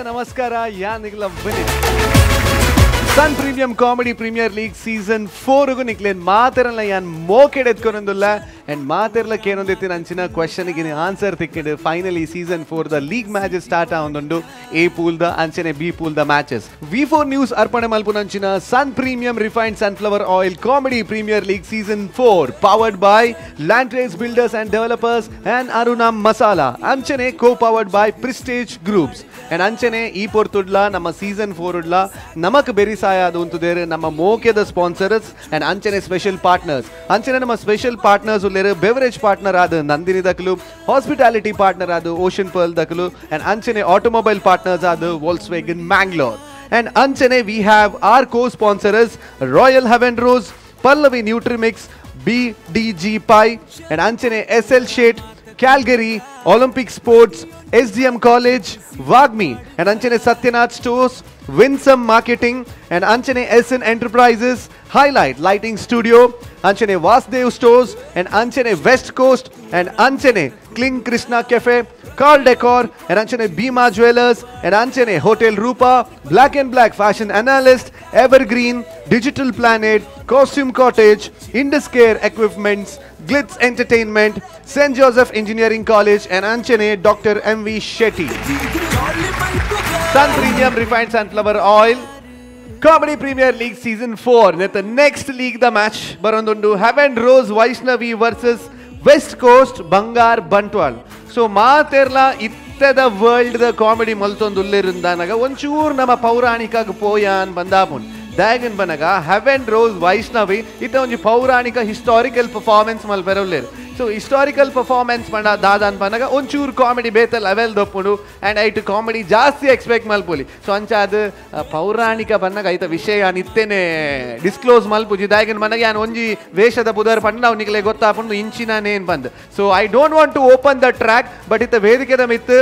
ನಮಸ್ಕಾರ ಯಾನಿಗ್ಲ Vinit. Sun premium comedy premier league season 4 ಗು ನಿಕ್ಲೇನ್ ಮಾತೆರಲ್ಲ ಯಾನ್ ಮೋಕೆಡ್ ಎತ್ಕೊನೊಂದುಲ್ಲ ಅಂಡ್ ಮಾತೆರ್ಲ ಕೇನೊಂದಿತ್ತಿನ ಅಂಚಿನ ಕ್ವೆಶನ್ ಗೆ answer ತಿಕ್ಕಿಂಡು. Finally season 4 the league matches start ಆವೊಂದುಂಡು. A pool the ಅಂಚನೆ B pool the matches. V4 news ಅರ್ಪಣೆ ಮಲ್ಪುನಂಚಿನ Sun premium refined sunflower oil comedy premier league season 4 powered by land race builders and developers and Aruna masala ಅಂಚನೆ co powered by Prestige groups and ಅಂಚನೆ ಈ ಪೊರ್ತುಡ್ಲ ನಮ್ಮ season 4 ಉಡ್ಲ ನಮಕ್ ಬೆರಿಸಾಯ ಉಂತುದೇರು ನಮ್ಮ ಮೋಕೆದ sponsors ಅಂಡ್ ಅಂಚನೆ special partners. ಅಂಚನೆ ನಮ್ಮ ಸ್ಪೆಷಲ್ ಪಾರ್ಟ್ನರ್ಸ್ ಉಲ್ಲೇರು ಬೆವರೇಜ್ ಪಾರ್ಟ್ನರ್ ಆದ ನಂದಿನಿ ದಕಲು, ಹಾಸ್ಪಿಟಾಲಿಟಿ ಪಾರ್ಟ್ನರ್ ಆದ ಓಷನ್ ಪರ್ಲ್ ದಕಲು ಅಂಡ್ ಅಂಚನೆ ಆಟೋಮೊಬೈಲ್ ಪಾರ್ಟ್ನರ್ಸ್ ಆದ ವೋಲ್ಸ್ ವೇಗನ್ ಮ್ಯಾಂಗ್ಳೂರ್ ಅಂಡ್ ಅಂಚನೆ we have our co sponsors Royal Heaven Rose, Pallavi Nutrimix, BDG pi and ಅಂಚನೆ S L Shet, Calgary, Olympic Sports, SDM College, Vagmi, and Anchane Satyanath Stores, Winsome Marketing, and Anchane SN Enterprises, Highlight Lighting Studio, Anchane Vasdev Stores, and Anchane West Coast, and Anchane Kling Krishna Cafe, Carl Decor, and Anchane Bhima Jewelers, and Anchane Hotel Rupa, Black and Black Fashion Analyst, Evergreen, Digital Planet, Costume Cottage, Indus Care Equipments, Glitz Entertainment, St. Joseph Engineering College, and Anchane Dr. M.V. Shetty. Sun Premium Refined Sunflower Oil, Comedy Premier League Season 4. With the next league, the match barondundu Heaven Rose Vaishnavi versus West Coast Bangar Bantwal. So maaterla itteda world the comedy maltondullerundanaga onchur nama pauranika poyan bandapun. Dagan banaga Heaven Rose Vaishnavi ಇತ್ತ ಒಂಜಿ ಪೌರಾಣಿಕ historical performance ಮಲ್ಪೆರೊಲ್ಲೆರ್. ಸೊ historical performance ಪಂಡ ದಾದಾನ್ ಪನಗ ಒಂಚೂರು comedy ಬೇತ level ದೊಪ್ಪುಂಡು ಅಂಡ್ ಐಟ್ comedy ಜಾಸ್ತಿ expect ಮಲ್ಪೊಲಿ. ಸೊ ಅಂಚ ಅದು ಪೌರಾಣಿಕ ಬನ್ನಗ ಐತ ವಿಷಯ ನಿತ್ತೇನೆ ಡಿಸ್ಕ್ಲೋಸ್ ಮಲ್ಪುಜಿ. ದಾಯಗನ್ ಬನ್ನಗ ಯಾನ್ ಒಂಜಿ ವೇಷದ ಪುದರ್ ಪಂಡ ನಾವು ನಿಗಲೆ ಗೊತ್ತಾಪುಂಡು ಇಂಚಿನ ನೇನ್ bandh. So I don't want to open the track but ಇತ್ತ ವೇದಿಕೆದ ಮಿತ್ತು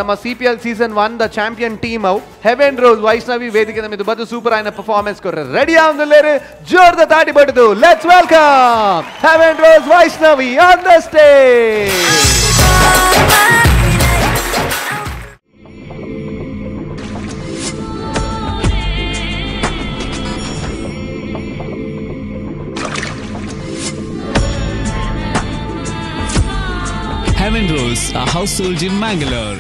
ನಮ್ಮ CPL season 1 the champion team ಅವು ಹೆವೆನ್ ರೋಸ್ ವೈಷ್ಣವಿ ವೇದಿಕೆದ ಮಿತ್ತು ಬದು ಸೂಪರ್ ಆಯ್ನ ಪರ್ಫಾರ್ಮೆನ್ಸ್ ಕೊರ್ರೆ ರೆಡಿ ಆವೊಂದುಲ್ಲೆರ್. ಜೋರ್ದ ತಾಟಿ ಬಡ್ದು let's welcome Heaven Rose Vaishnavi on the stage. Heaven Rose, a household in Mangalore.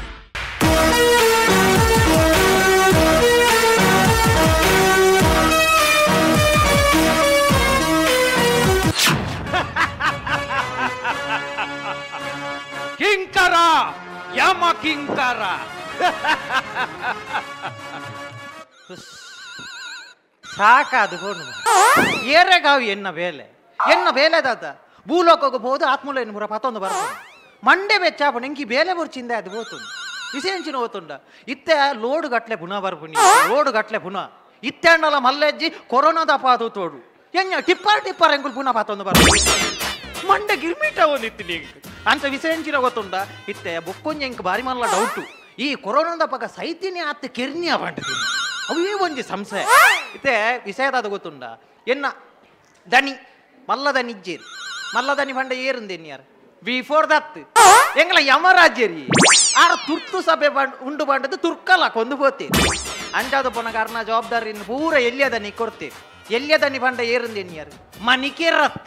Kinkara, Yama Kinkara. ಸಾಕಾದು ಬೋನು ಏರೆಗಾವ್ ಎನ್ನ ಬೇಲೆ ಎನ್ನ ಬೇಲೆ ದಾದ ಭೂಲೋಕಕ್ಕೆ ಹೋದು ಆತ್ಮೂಲ ಎನ್ನು ಪೂರ ಪತ್ತೊಂದು ಬರ್ಬೋದು ಮಂಡೆ ಬೆಚ್ಚಾಪ ನೆಂಕಿ ಬೇಲೆ ಬೊರ್ಚಿಂದ ಅದು ಹೋತುಂಡು ವಿಸೇಂಚಿನ ಹೋತುಂಡ ಇತ್ತೆ ಲೋಡು ಗಟ್ಲೆ ಪುನಃ ಬರ್ಪುನಿ ಲೋಡು ಗಟ್ಲೆ ಪುನಃ ಇತ್ತೆ ಅಣ್ಣಲ ಮಲ್ಲೆಜ್ಜಿ ಕೊರೋನಾದ ಪಾದು ತೋಡು ಎಂಜ ಟಿಪ್ಪರ್ ಟಿಪ್ಪರ್ ಎಂಕುಲು ಪುನಃ ಪತ್ತೊಂದು ಬರ್ಪು ಮಂಡೆ ಗಿರ್ಮಿಟ ಒಂದಿತ್ತು ನೀ ಅಂತ ವಿಸೇಂಚಿನ ಗೊತ್ತುಂಡ ಇತ್ತೆ ಬೊಕ್ಕೊಂಜಿ ಎಂಕ್ ಬಾರಿ ಮಲ್ಲ ಡೌಟು ಈ ಕೊರೋನಾದ ಪಕ್ಕ ಸೈತಿನಿ ಆತ್ ಕೆರ್ನಿಯ ಬಂಟದಿ ಅವೇ ಒಂಜಿ ಸಂಶಯ ಇತ್ತೆ ವಿಷಯದಾದ ಗೊತ್ತುಂಡ ಎನ್ನ ದನಿ ಮಲ್ಲದನಿ ಇಜ್ಜೇರಿ ಮಲ್ಲದನಿ ಬಂಡ ಏರುಂದೆ ಎನ್ನಿಯಾರ ಬಿಫೋರ್ ದತ್ ಎಂಗ್ಲ ಯಮರಾಜ್ಯರಿ ಆರ ತುರ್ತು ಸಭೆ ಉಂಡು ಬಂಡದ್ದು ತುರ್ಕಲ ಕೊಂದು ಹೋತೀರಿ ಅಂಜಾದ ಪೊನ ಕಾರಣ ಜವಾಬ್ದಾರಿ ಪೂರ ಎಲ್ಲಿಯದನಿ ಕೊಡ್ತೀರಿ ಎಲ್ಲಿಯದನಿ ಬಂಡ ಏರುಂದೆ ಎನ್ನಿಯಾರ ಮನಿಕೇರತ್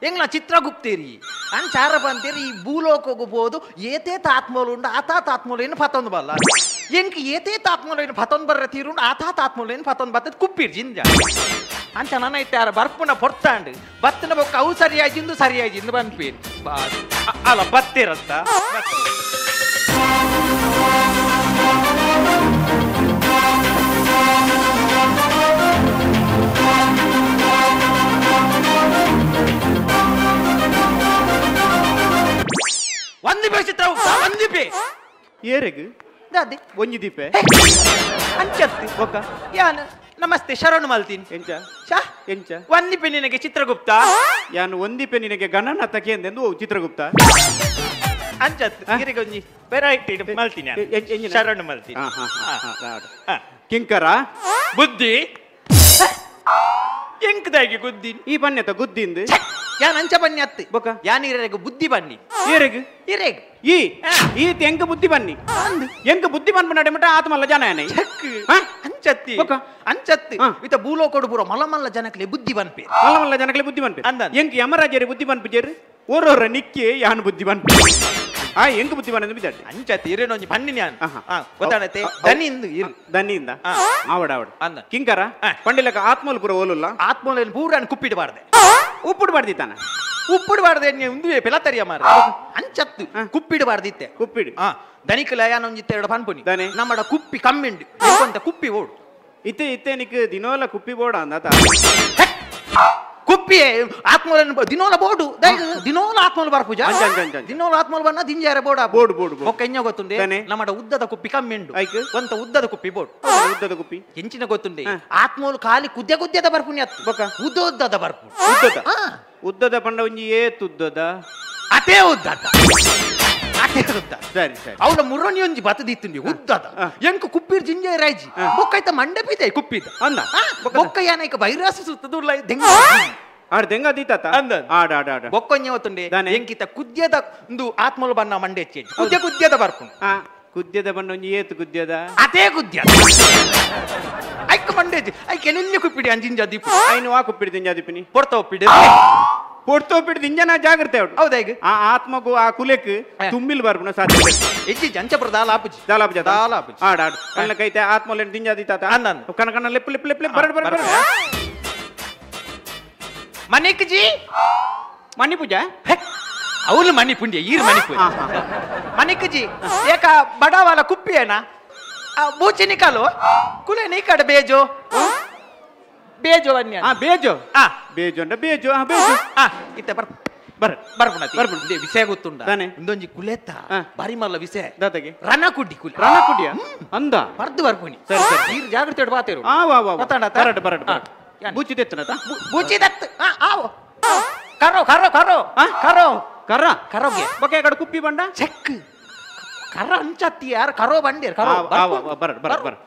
ಎಂಗ್ಲ ಚಿತ್ರಗುಪ್ತೀರಿ ಅಂಚಾರ ಬಂತೀರಿ ಈ ಭೂಲೋಕಗೂ ಹೋದು ಏತೇತ ಆತ್ಮೂಲು ಉಂಡು ಆತಾತ ಆತ್ಮೂಲೇನು ಪತ್ತೊಂದು ಬಲ್ಲ ಎಂಕ್ ಏತೇತ ಆತ್ಮೂಲೇನು ಪತ್ತೊಂದು ಬರ್ರ ತೀರುಂಡು ಆತಾತ ಆತ್ಮೂಲೇನು ಪತ್ತೊಂದು ಬತ್ತದ ಕುಪ್ಪಿರ್ ಜಿಂಜ ಅಂಚ ನನ್ನ ಇತ್ತೆ ಯಾರ ಬರ್ಪುನ ಪೊರ್ತಾಂಡು ಬತ್ತಿನ ಬೊಕ್ಕ ಅವು ಸರಿಯಾಜಿಂದು ಸರಿಯಾಜಿಂದು ಬನ್ಪೀರಿ ಅಲ್ಲ ಬತ್ತಿರತ್ತ ಒಂದಿಪೆ ಚಿತ್ರಗುಪ್ತ ಒಂದಿಪೆ ಏರೆಗ್ ದಾದಿ ಒಂಜಿ ದೀಪೆ ಅಂಚತ್ತಿ ಬೊಕ್ಕ ಯಾನ್ ನಮಸ್ತೆ ಶರಣು ಮಲ್ತೀನಿ ಎಂಚ ಶಾ ಎಂಚ ಒಂದಿಪೆ ನಿನಗೆ ಚಿತ್ರಗುಪ್ತ ಯಾನು ಒಂದಿಪೆ ನಿನಗೆ ಗಣನಾಥ ಕೇಂದೆಂದು ಚಿತ್ರಗುಪ್ತ ಅಂಚತ್ ಗಿರಿಗೊಂಜಿ ವೆರೈಟಿ ಮಲ್ತೀನಿ ಶರಣು ಮಲ್ತೀನಿ. ಕಿಂಕರ ಬುದ್ಧಿ ಎಂಕದಾಗಿ ಗುದ್ದಿ ಈ ಬನ್ನೆತ ಗುದ್ದಿಂದು ಯಾನ್ ಅಂಚ ಬನ್ನಿ ಅತ್ತು ಬೊಕ ಯಾನ್ ಇರೆಗ್ ಬುದ್ಧಿ ಬನ್ನಿ ಇರೆಗ್ ಇರೆಗ್ ಈ ಈ ಎಂಕ ಬುದ್ಧಿ ಬನ್ನಿ ಎಂಕ ಬುದ್ಧಿ ಬನ್ಪುನ ಮಟ ಆತ್ಮಲ್ಲ ಜನ ಯಾನೆ ಅಂಚತ್ತಿ ಬೊಕ ಅಂಚತ್ತಿ ಇತ ಭೂಲೋಕಡು ಪೂರ ಮಲ್ಲ ಮಲ್ಲ ಜನಕ್ಲೆ ಬುದ್ಧಿ ಬನ್ಪೆ ಮಲ್ಲ ಮಲ್ಲ ಜನಕ್ಲೆ ಬುದ್ಧಿ ಬನ್ಪೆ ಎಂಕ ಯಮರಾಜರೆ ಬುದ್ಧಿ ಬನ್ಪುಜೇರು ಓರೋರ ನಿಕ್ಕೆ ಯಾನ್ ಬುದ್ಧಿ ಬನ್ಪೆ ಆ ಎಂಕ ಬುದ್ಧಿ ಬನ್ನದು ಬಿದ್ದಾಡಿ ಅಂಚತ್ತಿ ಇರೇನೊಂಜಿ ಬನ್ನಿ ನಾನು ಗೊತ್ತಾಣತೆ ದನಿಂದು ಇರು ದನಿಯಿಂದ ಆವಡ ಆವಡ ಅಂದ ಕಿಂಕರ ಪಂಡಿಲಕ ಆತ್ಮಲ್ ಪೂರ ಓಲುಲ್ಲ ಆತ್ಮಲ ಪೂರ ಕುಪ್ಪಿಡಬಾರ್ದೆ ಉಪ್ಪಿಡಬಾರ್ದಿತ್ತಾನ ಉಪ್ಪಿಡಬಾರ್ದೆ ಉಂದುವೆ ಪೆಲತರಿಯ ಮಾರ ಅಂಚತ್ತು ಕುಪ್ಪಿಡಬಾರ್ದಿತ್ತೆ ಕುಪ್ಪಿಡು ದನಿಕಲ ಯಾನೊಂಜಿತ್ತೆ ಎರಡು ಪನ್ಪುನಿ ದನಿ ನಮ್ಮಡ ಕುಪ್ಪಿ ಕಮ್ಮಿಂಡು ಅಂತ ಕುಪ್ಪಿ ಓಡು ಇತ್ತೆ ಇತ್ತೆ ನಿಕ್ ದಿನೋಲ ಕುಪ್ಪಿ ಬೋಡ ಅಂದಾತ ಕುಪ್ಪಿ ಆತ್ಮಲ ದಿನೋಲ ಬೋಡು ದಿನೋಲ ಆತ್ಮಲ ಬರ್ಪುಜ ದಿನೋಲ ಆತ್ಮಲ ಬನ್ನ ದಿಂಜಾರೆ ಬೋಡ ಬೋಡು ಬೋಡು ಒಕ್ಕ ಎಂಜ ಗೊತ್ತುಂಡೆ ನಮ್ಮಡ ಉದ್ದದ ಕುಪ್ಪಿ ಕಮ್ಮಿಂಡು ಒಂತ ಉದ್ದದ ಕುಪ್ಪಿ ಬೋಡು ಉದ್ದದ ಕುಪ್ಪಿ ಎಂಚಿನ ಗೊತ್ತುಂಡೆ ಆತ್ಮೋಲು ಖಾಲಿ ಕುದ್ಯ ಕುದ್ಯದ ಬರ್ಪುನಿ ಅತ್ತು ಉದ್ದ ಉದ್ದದ ಬರ್ಪು ಉದ್ದದ ಉದ್ದದ ಪಂಡ ಒಂಜಿ ಏತ್ ಉದ್ದದ ಅತೇ ಉದ್ದದ ಅತೇ ಉದ್ದ ಸರಿ ಸರಿ ಅವಳ ಮುರೊಣಿ ಒಂಜಿ ಬತ್ತದಿತ್ತುಂಡಿ ಉದ್ದದ ಎಂಕ ಕುಪ್ಪಿರ್ ಜಿಂಜೆ ರಾಜಿ ಬೊಕ್ಕೈತ ಮಂಡಪಿದೆ ಕುಪ್ಪಿದ ಅಂದ ಬೊಕ್ಕ ಯಾನೈಕ ಬೈರಾಸ ಸುತ್ತದುಲ್ಲ ದೆಂಗ ಆಡ್ ದೆಂಗ ದೀತಾತ ಅಂದ ಆಡ ಆಡ ಆಡ ಬೊಕ್ಕೊಂಜೆ ಹೊತ್ತುಂಡೆ ಎಂಕಿತ ಕುದ್ಯದ ಒಂದು ಆತ್ಮಲು ಬಣ್ಣ ಮಂಡೆ ಚೇಂಜ್ ಕುದ್ಯ ಕುದ್ಯದ ಬರ್ಪುಂಡು ಕುದ್ಯದ ಬಣ್ಣ ಒಂಜಿ ಏತ್ ಕುದ್ಯದ ಅತೇ ಕುದ್ಯ ಐಕ್ ಮಂಡೆ ಐಕ್ ಎಲ್ಲಿ ಕುಪ್ಪಿಡಿ ಅಂಜಿಂಜ ದೀಪ ಐನು ಆ ಕುಪ್ಪಿಡಿ ದಿಂಜ ದೀಪಿನಿ ಪೊರ್ತ ಉಪ್ಪಿಡಿ ಪೊರ್ತ ಉಪ್ಪಿಡಿ ದಿಂಜನ ಜಾಗ್ರತೆ ಅವಡು ಹೌದಾ ಈಗ ಆ ಆತ್ಮಗೂ ಆ ಕುಲೆಕ್ ತುಂಬಿಲ್ ಬರ್ಪುನ ಸಾಧ್ಯತೆ ಎಜ್ಜಿ ಜಂಚಪುರ ದಾಲಾಪುಜಿ ದಾಲಾಪುಜ ದಾಲಾಪುಜಿ ಆಡ ಆಡ ಕಣ್ಣ ಕೈತೆ ಆತ್ಮಲೇನ್ ದಿಂಜ ದೀತಾತ ಅಂದ ಕಣ ಕಣ ಲೆಪ್ ಲೆಪ್ ಲೆಪ್ ಲೆಪ್ ಬರಡ್ ಬರಡ್ ಬರಡ್ ಮನಿಕ್ ಜಿ ಮಣಿ ಪೂಜಾ ಅವಳು ಮಣಿ ಪುಂಡ್ಯ ಈರ್ ಮಣಿ ಪೂಜೆ ಮನಿಕ್ ಜಿ ಏಕ ಬಡವಾಲ ಕುಪ್ಪಿಯೇನಾ ಬೂಚಿ ನಿಕಾಲು ಕುಲೆ ನೀಕಡ ಬೇಜೋ ಬೇಜೋ ಅನ್ಯ ಆ ಬೇಜೋ ಆ ಬೇಜೋ ಅಂಡ ಬೇಜೋ ಆ ಬೇಜೋ ಆ ಇತ್ತೆ ಬರ್ ಬರ್ ಬರ್ಪುಣತಿ ಬರ್ಪುಣ ವಿಷಯ ಗೊತ್ತುಂಡ ಇಂದೊಂಜಿ ಕುಲೆತ್ತ ಬಾರಿ ಮಲ್ಲ ವಿಷಯ ದಾತಗೆ ರಣಕುಡ್ಡಿ ಕುಲೆ ರಣಕುಡ್ಡಿಯ ಅಂದ ಬರ್ದು ಬರ್ಪುಣಿ ಸರಿ ಸರಿ ಈರ್ ಜಾಗ್ರತೆ ಇಡು ಬಾತೇರು ಆ ವಾ ವಾ ಗೊತ್ತಾಂಡ ಬರಡ್ ಬರಡ್ ಬರಡ್ ಬೂಚಿ ದೆತ್ತನತ ಬೂಚಿ ದತ್ತು ಆ ಆವೋ ಕರೋ ಕರೋ ಕರೋ ಕರೋ ಕರ ಕರೋಗೆ ಬೊಕೆ ಕಡ ಕುಪ್ಪಿ ಬಂಡ ಚೆಕ್ ಕರ ಅಂಚತ್ತಿ ಯಾರು ಕರೋ ಬಂಡೇರ್ ಕರೋ ಬರಡ್ ಬರಡ್ ಬರಡ್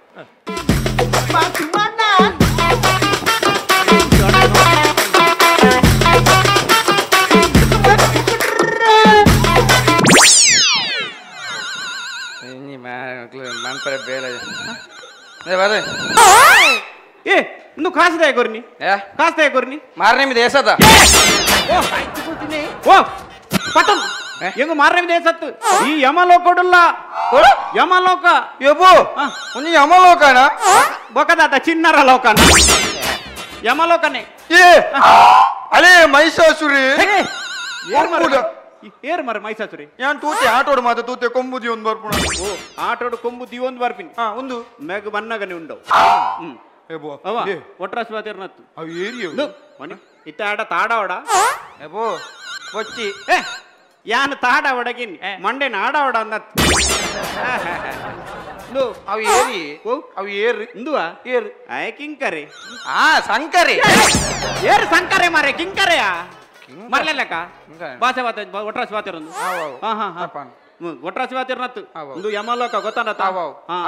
ಏ ಇನ್ನು ಕಾಸು ಕೊರ್ನಿ ಕಾಸು ಕೊರ್ನಿ ಮಾರನೇ మీద ఏసదా ಓ ಪಟನ್ ಹೆಂಗ ಮಾರನೇ మీద ಏಸತ್ತು ಈ ಯಮಲೋಕಡುಲ್ಲ ಯಮಲೋಕ ಯಬೋ ಒಂಜಿ ಯಮಲೋಕನ ಬೊಕದಾತ ಚಿನ್ನರ ಲೋಕನ ಯಮಲೋಕನೇ ಏ ಅಲೇ ಮಹಿಷಾಸುರಿ ಏರ್ ಮರ ಮಹಿಷಾಸುರಿ ಯಾನ್ ತೂತೆ ಆಟೋಡು ಮಾತ ತೂತೆ ಕೊಂಬು ದಿಯೊಂದು ಬರ್ಪುಣ ಓ ಆಟೋಡು ಕೊಂಬು ದಿಯೊಂದು ಬರ್ಪಿನಿ ಒಂದು ಮೇಗ ಬನ್ನಗನೆ ಉಂಡವು ಅವ ಒಟ್ರಾಸಿ ಬಾತಿರ್ನತ್ತು ಅವು ಏರಿಯೋ ಮಣಿ ಇತ್ತ ಆಡ ತಾಡವಡ ಎಬೋ ಬೊಚ್ಚಿ ಏ ಯಾನ್ ತಾಡವಡಗಿನ್ ಮಂಡೆನ ಆಡವಡ ಅಂದತ್ತು ಅವು ಏರಿ ಅವು ಏರು ಇಂದುವಾ ಏರು ಆಯ್ ಕಿಂಕರೆ ಆ ಸಂಕರೆ ಏರು ಸಂಕರೆ ಮಾರೆ ಕಿಂಕರೆಯಾ ಮರ್ಲೆಲ್ಲಕ್ಕ ಬಾಸೆ ಬಾತ ಒಟ್ರಾಸಿ ಬಾತಿರೊಂದು ಹಾ ಹಾ ಹಾ ಒಟ್ರಾಸಿ ಬಾತಿರ್ನತ್ತು ಒಂದು ಯಮಲೋಕ ಗೊತ್ತಾನತ್ತ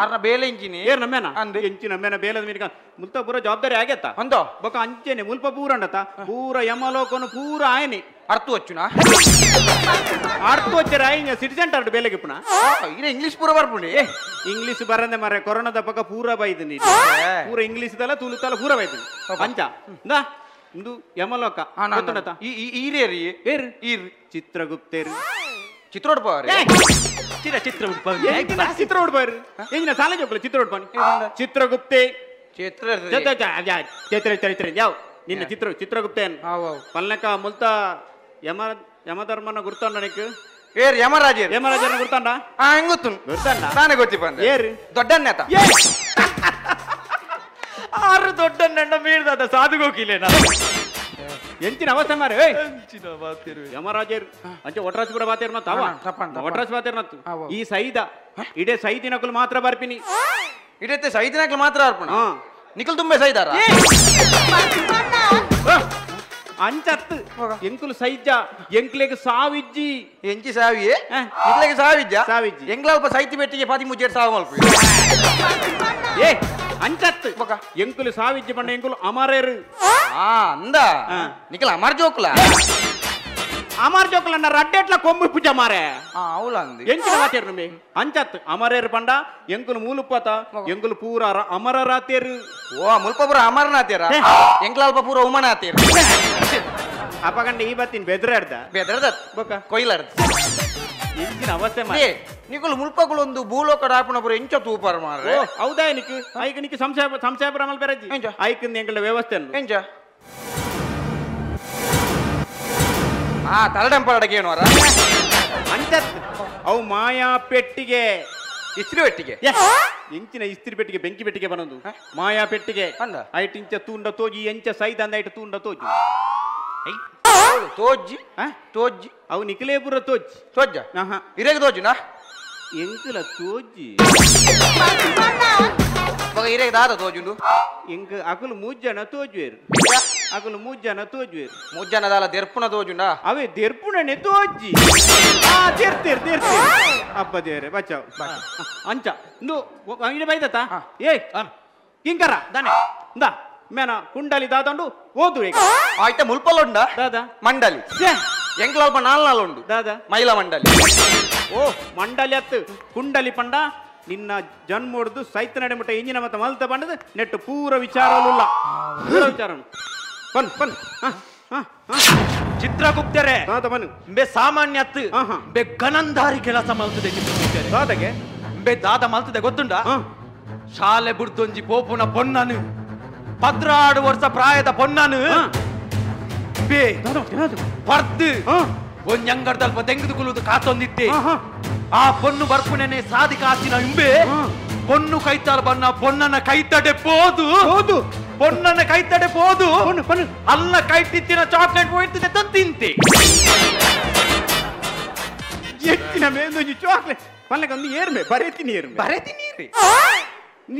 ಅರ್ನ ಬೇಲೆ ಇಂಚಿನಿ ಏರ್ ನಮ್ಮೇನ ಎಂಚಿ ನಮ್ಮೇನ ಬೇಲದ ಮೀನಿಕ ಮುಲ್ತ ಪೂರ ಜವಾಬ್ದಾರಿ ಆಗೇತ ಅಂದೋ ಬೊಕ ಅಂಚೆನೆ ಮುಲ್ಪ ಪೂರ ಅಂಡತ ಪೂರ ಯಮಲೋಕನು ಪೂರ ಆಯನೆ ಅರ್ಥ ವಚ್ಚುನಾ ಅರ್ಥ ವಚ್ಚರ ಆಯ್ನ ಸಿಟಿಜನ್ ಟಾರ್ಡ್ ಬೇಲೆಗೆ ಪುನಾ ಇನ್ನ ಇಂಗ್ಲಿಷ್ ಪೂರ ಬರ್ಪುಂಡಿ ಇಂಗ್ಲಿಷ್ ಬರಂದೆ ಮಾರೆ ಕೊರೋನಾದ ಪಕ್ಕ ಪೂರ ಬೈದಿನಿ ಪೂರ ಇಂಗ್ಲಿಷ್ ದಲ್ಲ ತುಳುತಲ್ಲ ಪೂರ ಬೈದಿನಿ ಅಂಚ ಇಂದಾ ಇಂದು ಯಮಲೋಕ ಗೊತ್ತುಂಡತ ಈ ಈರೇರಿ ಏರ್ ಈರ್ ಚಿತ್ರಗುಪ್ತೇರು ಚಿತ್ರೋಡ್ಪಾರಿ ಚಿತ್ರ ಚಿತ್ರ ಚಿತ್ರ ಉಡ್ಪಾರಿ ಎಂಜಿನ ಸಾಲ ಜೋಕುಲ ಚಿತ್ರ ಉಡ್ಪಾನಿ ಚಿತ್ರಗುಪ್ತೆ ಚಿತ್ರ ಚಿತ್ರ ಚರಿತ್ರೆ ಯಾವ ನಿನ್ನ ಚಿತ್ರ ಚಿತ್ರಗುಪ್ತೆ ಪಲ್ನಕ ಮುಲ್ತ ಯಮ ಯಮಧರ್ಮನ ಗುರ್ತಂಡ ನಿಕ್ ಏರ್ ಯಮರಾಜ ಯಮರಾಜನ ಗುರ್ತಂಡ ಆ ಹೆಂಗ್ ಗೊತ್ತು ಗುರ್ತಂಡ ನಾನೇ ಗೊತ್ತಿಪ್ಪ ಏರ್ ದೊಡ್ಡನ್ನೇತ ಆರು ದೊಡ್ಡನ್ನ ಮೀರ್ದಾದ ಸಾಧುಗೋಕಿಲೇನ ಎಂಚಿನ ಅವಸ್ಥೆ ಮಾರೆ ಯಮರಾಜರು ಅಂಚೆ ಒಟ್ರಾಸಿ ಪೂರ ಬಾತೇರ್ನತ್ತು ಅವ ಒಟ್ರಾಸಿ ಬಾತೇರ್ನತ್ತು ಈ ಸೈದ ಇಡೇ ಸೈದಿನಕುಲು ಮಾತ್ರ ಬರ್ಪಿನಿ ಇಡತ್ತೆ ಸೈದಿನಕುಲು ಮಾತ್ರ ಅರ್ಪಣ ನಿಖಲ್ ತುಂಬೆ ಸೈದಾರ ಅಂಚತ್ತು ಎಂಕುಲು ಸೈಜ ಎಂಕ್ಲೆಗ್ ಸಾವಿಜ್ಜಿ ಎಂಚಿ ಸಾವಿಯೇ ನಿಕ್ಲೆಗ್ ಸಾವಿಜ್ಜ ಸಾವಿಜ್ಜಿ ಎಂಗ್ಲಲ್ಪ ಸೈತಿ ಬೆಟ್ಟಿಗೆ ಪದಿಮೂಜೆಡ್ ಸಾವು ಮಲ್ಪು ಏ ಅಂಚತ್ತು ಎಂಕುಲು ಸಾವಿಜ್ಜಿ ಪಂಡ ಎಂಕುಲು ಅಮರೇರು ಆ ಅಂದ ನಿಖಲ್ ಅಮರ್ ಜೋಕುಲ Amar ಜೋಕುಲನ್ನ ರಡ್ಡೆಟ್ಲ ಕೊಂಬು ಪೂಜೆ ಮಾರೆ అవులంది ಎಂಚಿನ ಮಾತೇರು ನುಂಬೆ ಅಂಚತ್ ಅಮರೇರು ಪಂಡ ಎಂಕುಲು ಮೂಲುಪ್ಪತ ಎಂಕುಲು ಪೂರ ಅಮರರಾತೇರು ಓ ಮುಲ್ಪ ಪೂರ ಅಮರನಾತೇರ ಎಂಕ್ಲಾಲ್ಪ ಪೂರ ಉಮನಾತೇರು ಅಪಗಂಡ ಈ ಬತ್ತಿನ ಬೆದ್ರಾಡ್ದ ಬೆದ್ರದತ್ ಬೊಕ್ಕ ಕೊಯ್ಲಾರ್ದ ಎಂಚಿನ ಅವಸ್ಥೆ ಮಾರೆ ನಿಕುಲು ಮುಲ್ಪಗುಲೊಂದು ಭೂಲೋಕ ಡಾಪುನ ಪೂರ ಎಂಚ ತೂಪರ್ ಮಾರೆ ಹೌದಾ ನಿಕ್ ಐಕ್ ನಿಕ್ ಸಂಶಯ ಸಂಶಯ ಪ್ರಮಲ್ ಪೆರಜಿ ಐಕ್ ಎಂಕಲ ವ್ಯವಸ್ಥೆ ಎಂಚ ಆ ತಲಡಂಪರಡಗೆ ಏನು ಅರ ಅಂಚತ್ ಅವು ಮಾಯಾ ಪೆಟ್ಟಿಗೆ ಇಸ್ತ್ರಿ ಪೆಟ್ಟಿಗೆ ಎಂಚಿನ ಇಸ್ತ್ರಿ ಪೆಟ್ಟಿಗೆ ಬೆಂಕಿ ಪೆಟ್ಟಿಗೆ ಬನೊಂದು ಮಾಯಾ ಪೆಟ್ಟಿಗೆ ಐಟ್ ಇಂಚ ತೂಂಡ ತೋಜಿ ಎಂಚ ಸೈದ್ ಅಂದ ಐಟ್ ತೂಂಡ ತೋಜಿ ತೋಜಿ ತೋಜಿ ಅವು ನಿಖಲೇಪುರ ತೋಜಿ ತೋಜ ಇರೇಗ ತೋಜಿನಾ ಎಂಕಲ ತೋಜಿ ಮಗ ಇರೇಗ ದಾದ ತೋಜುಂಡು ಎಂಕ ಅಕುಲು ಮೂಜನ ತೋಜುವೇರು ಅಕುಲು ಮೂಜನ ತೋಜುವೇರು ಮೂಜನ ದಾಲ ದೆರ್ಪುನ ತೋಜುಂಡಾ ಅವೇ ದೆರ್ಪುಣನೆ ತೋಜಿ ಆ ದೆರ್ತೇರ್ ದೆರ್ತೇರ್ ಅಬ್ಬ ದೇವರೇ ಬಚಾವ್ ಅಂಚ ಇಂದು ಇಡೆ ಬೈದತ್ತ ಏ ಕಿಂಕರ ದಾನೆ ಇಂದ ಮೇನ ಕುಂಡಲಿ ದಾದಂಡು ಓದು ಈಗ ಆಯ್ತಾ ಮುಲ್ಪಲುಂಡ ದಾದಾ ಮಂಡಲಿ ಎಂಕ್ಲಲ್ಪ ನಾಲ್ ನಾಲ್ ಉಂಡು ದಾದಾ ಮೈಲ ಮಂಡಲಿ ಓ ಮಂಡಲಿ ಅತ್ತು ಕುಂಡಲಿ ಪಂಡ ನಿನ್ನ ಜನ್ಮೊಡ್ದು ಸೈತ ನಡೆ ಮುಟ್ಟ ಇಂಜಿನ ಮತ್ತ ಮಲ್ತ ಪಂಡದು ನೆಟ್ಟು ಪೂರ ವಿಚಾರಲುಲ್ಲ ಪೂರ ವಿಚಾರ ಪನ್ ಪನ್ ಚಿತ್ರಗುಪ್ತರೆ ಬೆ ಸಾಮಾನ್ಯ ಅತ್ತು ಬೆ ಗಣಂಧಾರಿ ಕೆಲಸ ಮಲ್ತದೆ ಚಿತ್ರಗುಪ್ತರೆ ದಾದಗೆ ಬೆ ದಾದ ಮಲ್ತದೆ ಗೊತ್ತುಂಡ ಶಾಲೆ ಬುಡ್ದೊಂಜಿ ಪೋಪುನ ಪೊನ್ನನು 14 ವರ್ಷ ಪ್ರಾಯದ ಪೊನ್ನನು ಬೆ ಪರ್ದು ಒಂಜಂಗಡ್ದಲ್ಪ ತೆಂಗುದು ಕುಲುದು ಕಾತೊಂದಿತ್ತೆ ಆ ಪೊನ್ನು ಬರ್ಪುಣನೆ ಸಾದಿ ಕಾಸಿನ ಇಂಬೆ ಪೊನ್ನು ಕೈತಾಲ ಬನ್ನ ಪೊನ್ನನ ಕೈತಡೆ ಪೋದು ಹೋದು ಪೊನ್ನನ ಕೈತಡೆ ಪೋದು ಅಲ್ಲ ಕೈತಿತ್ತಿನ ಚಾಕ್ಲೇಟ್ ಹೋಯ್ತದೆ ತಿಂತೆ ಎತ್ತಿನ ಮೇಂದೊಂಜಿ ಚಾಕ್ಲೇಟ್ ಪಲ್ಲಕ್ಕೆ ಒಂದು ಏರ್ಮೆ ಬರೆತೀನಿ ಏರ್ಮೆ ಬರೆತೀನಿ ಏರ್ಮೆ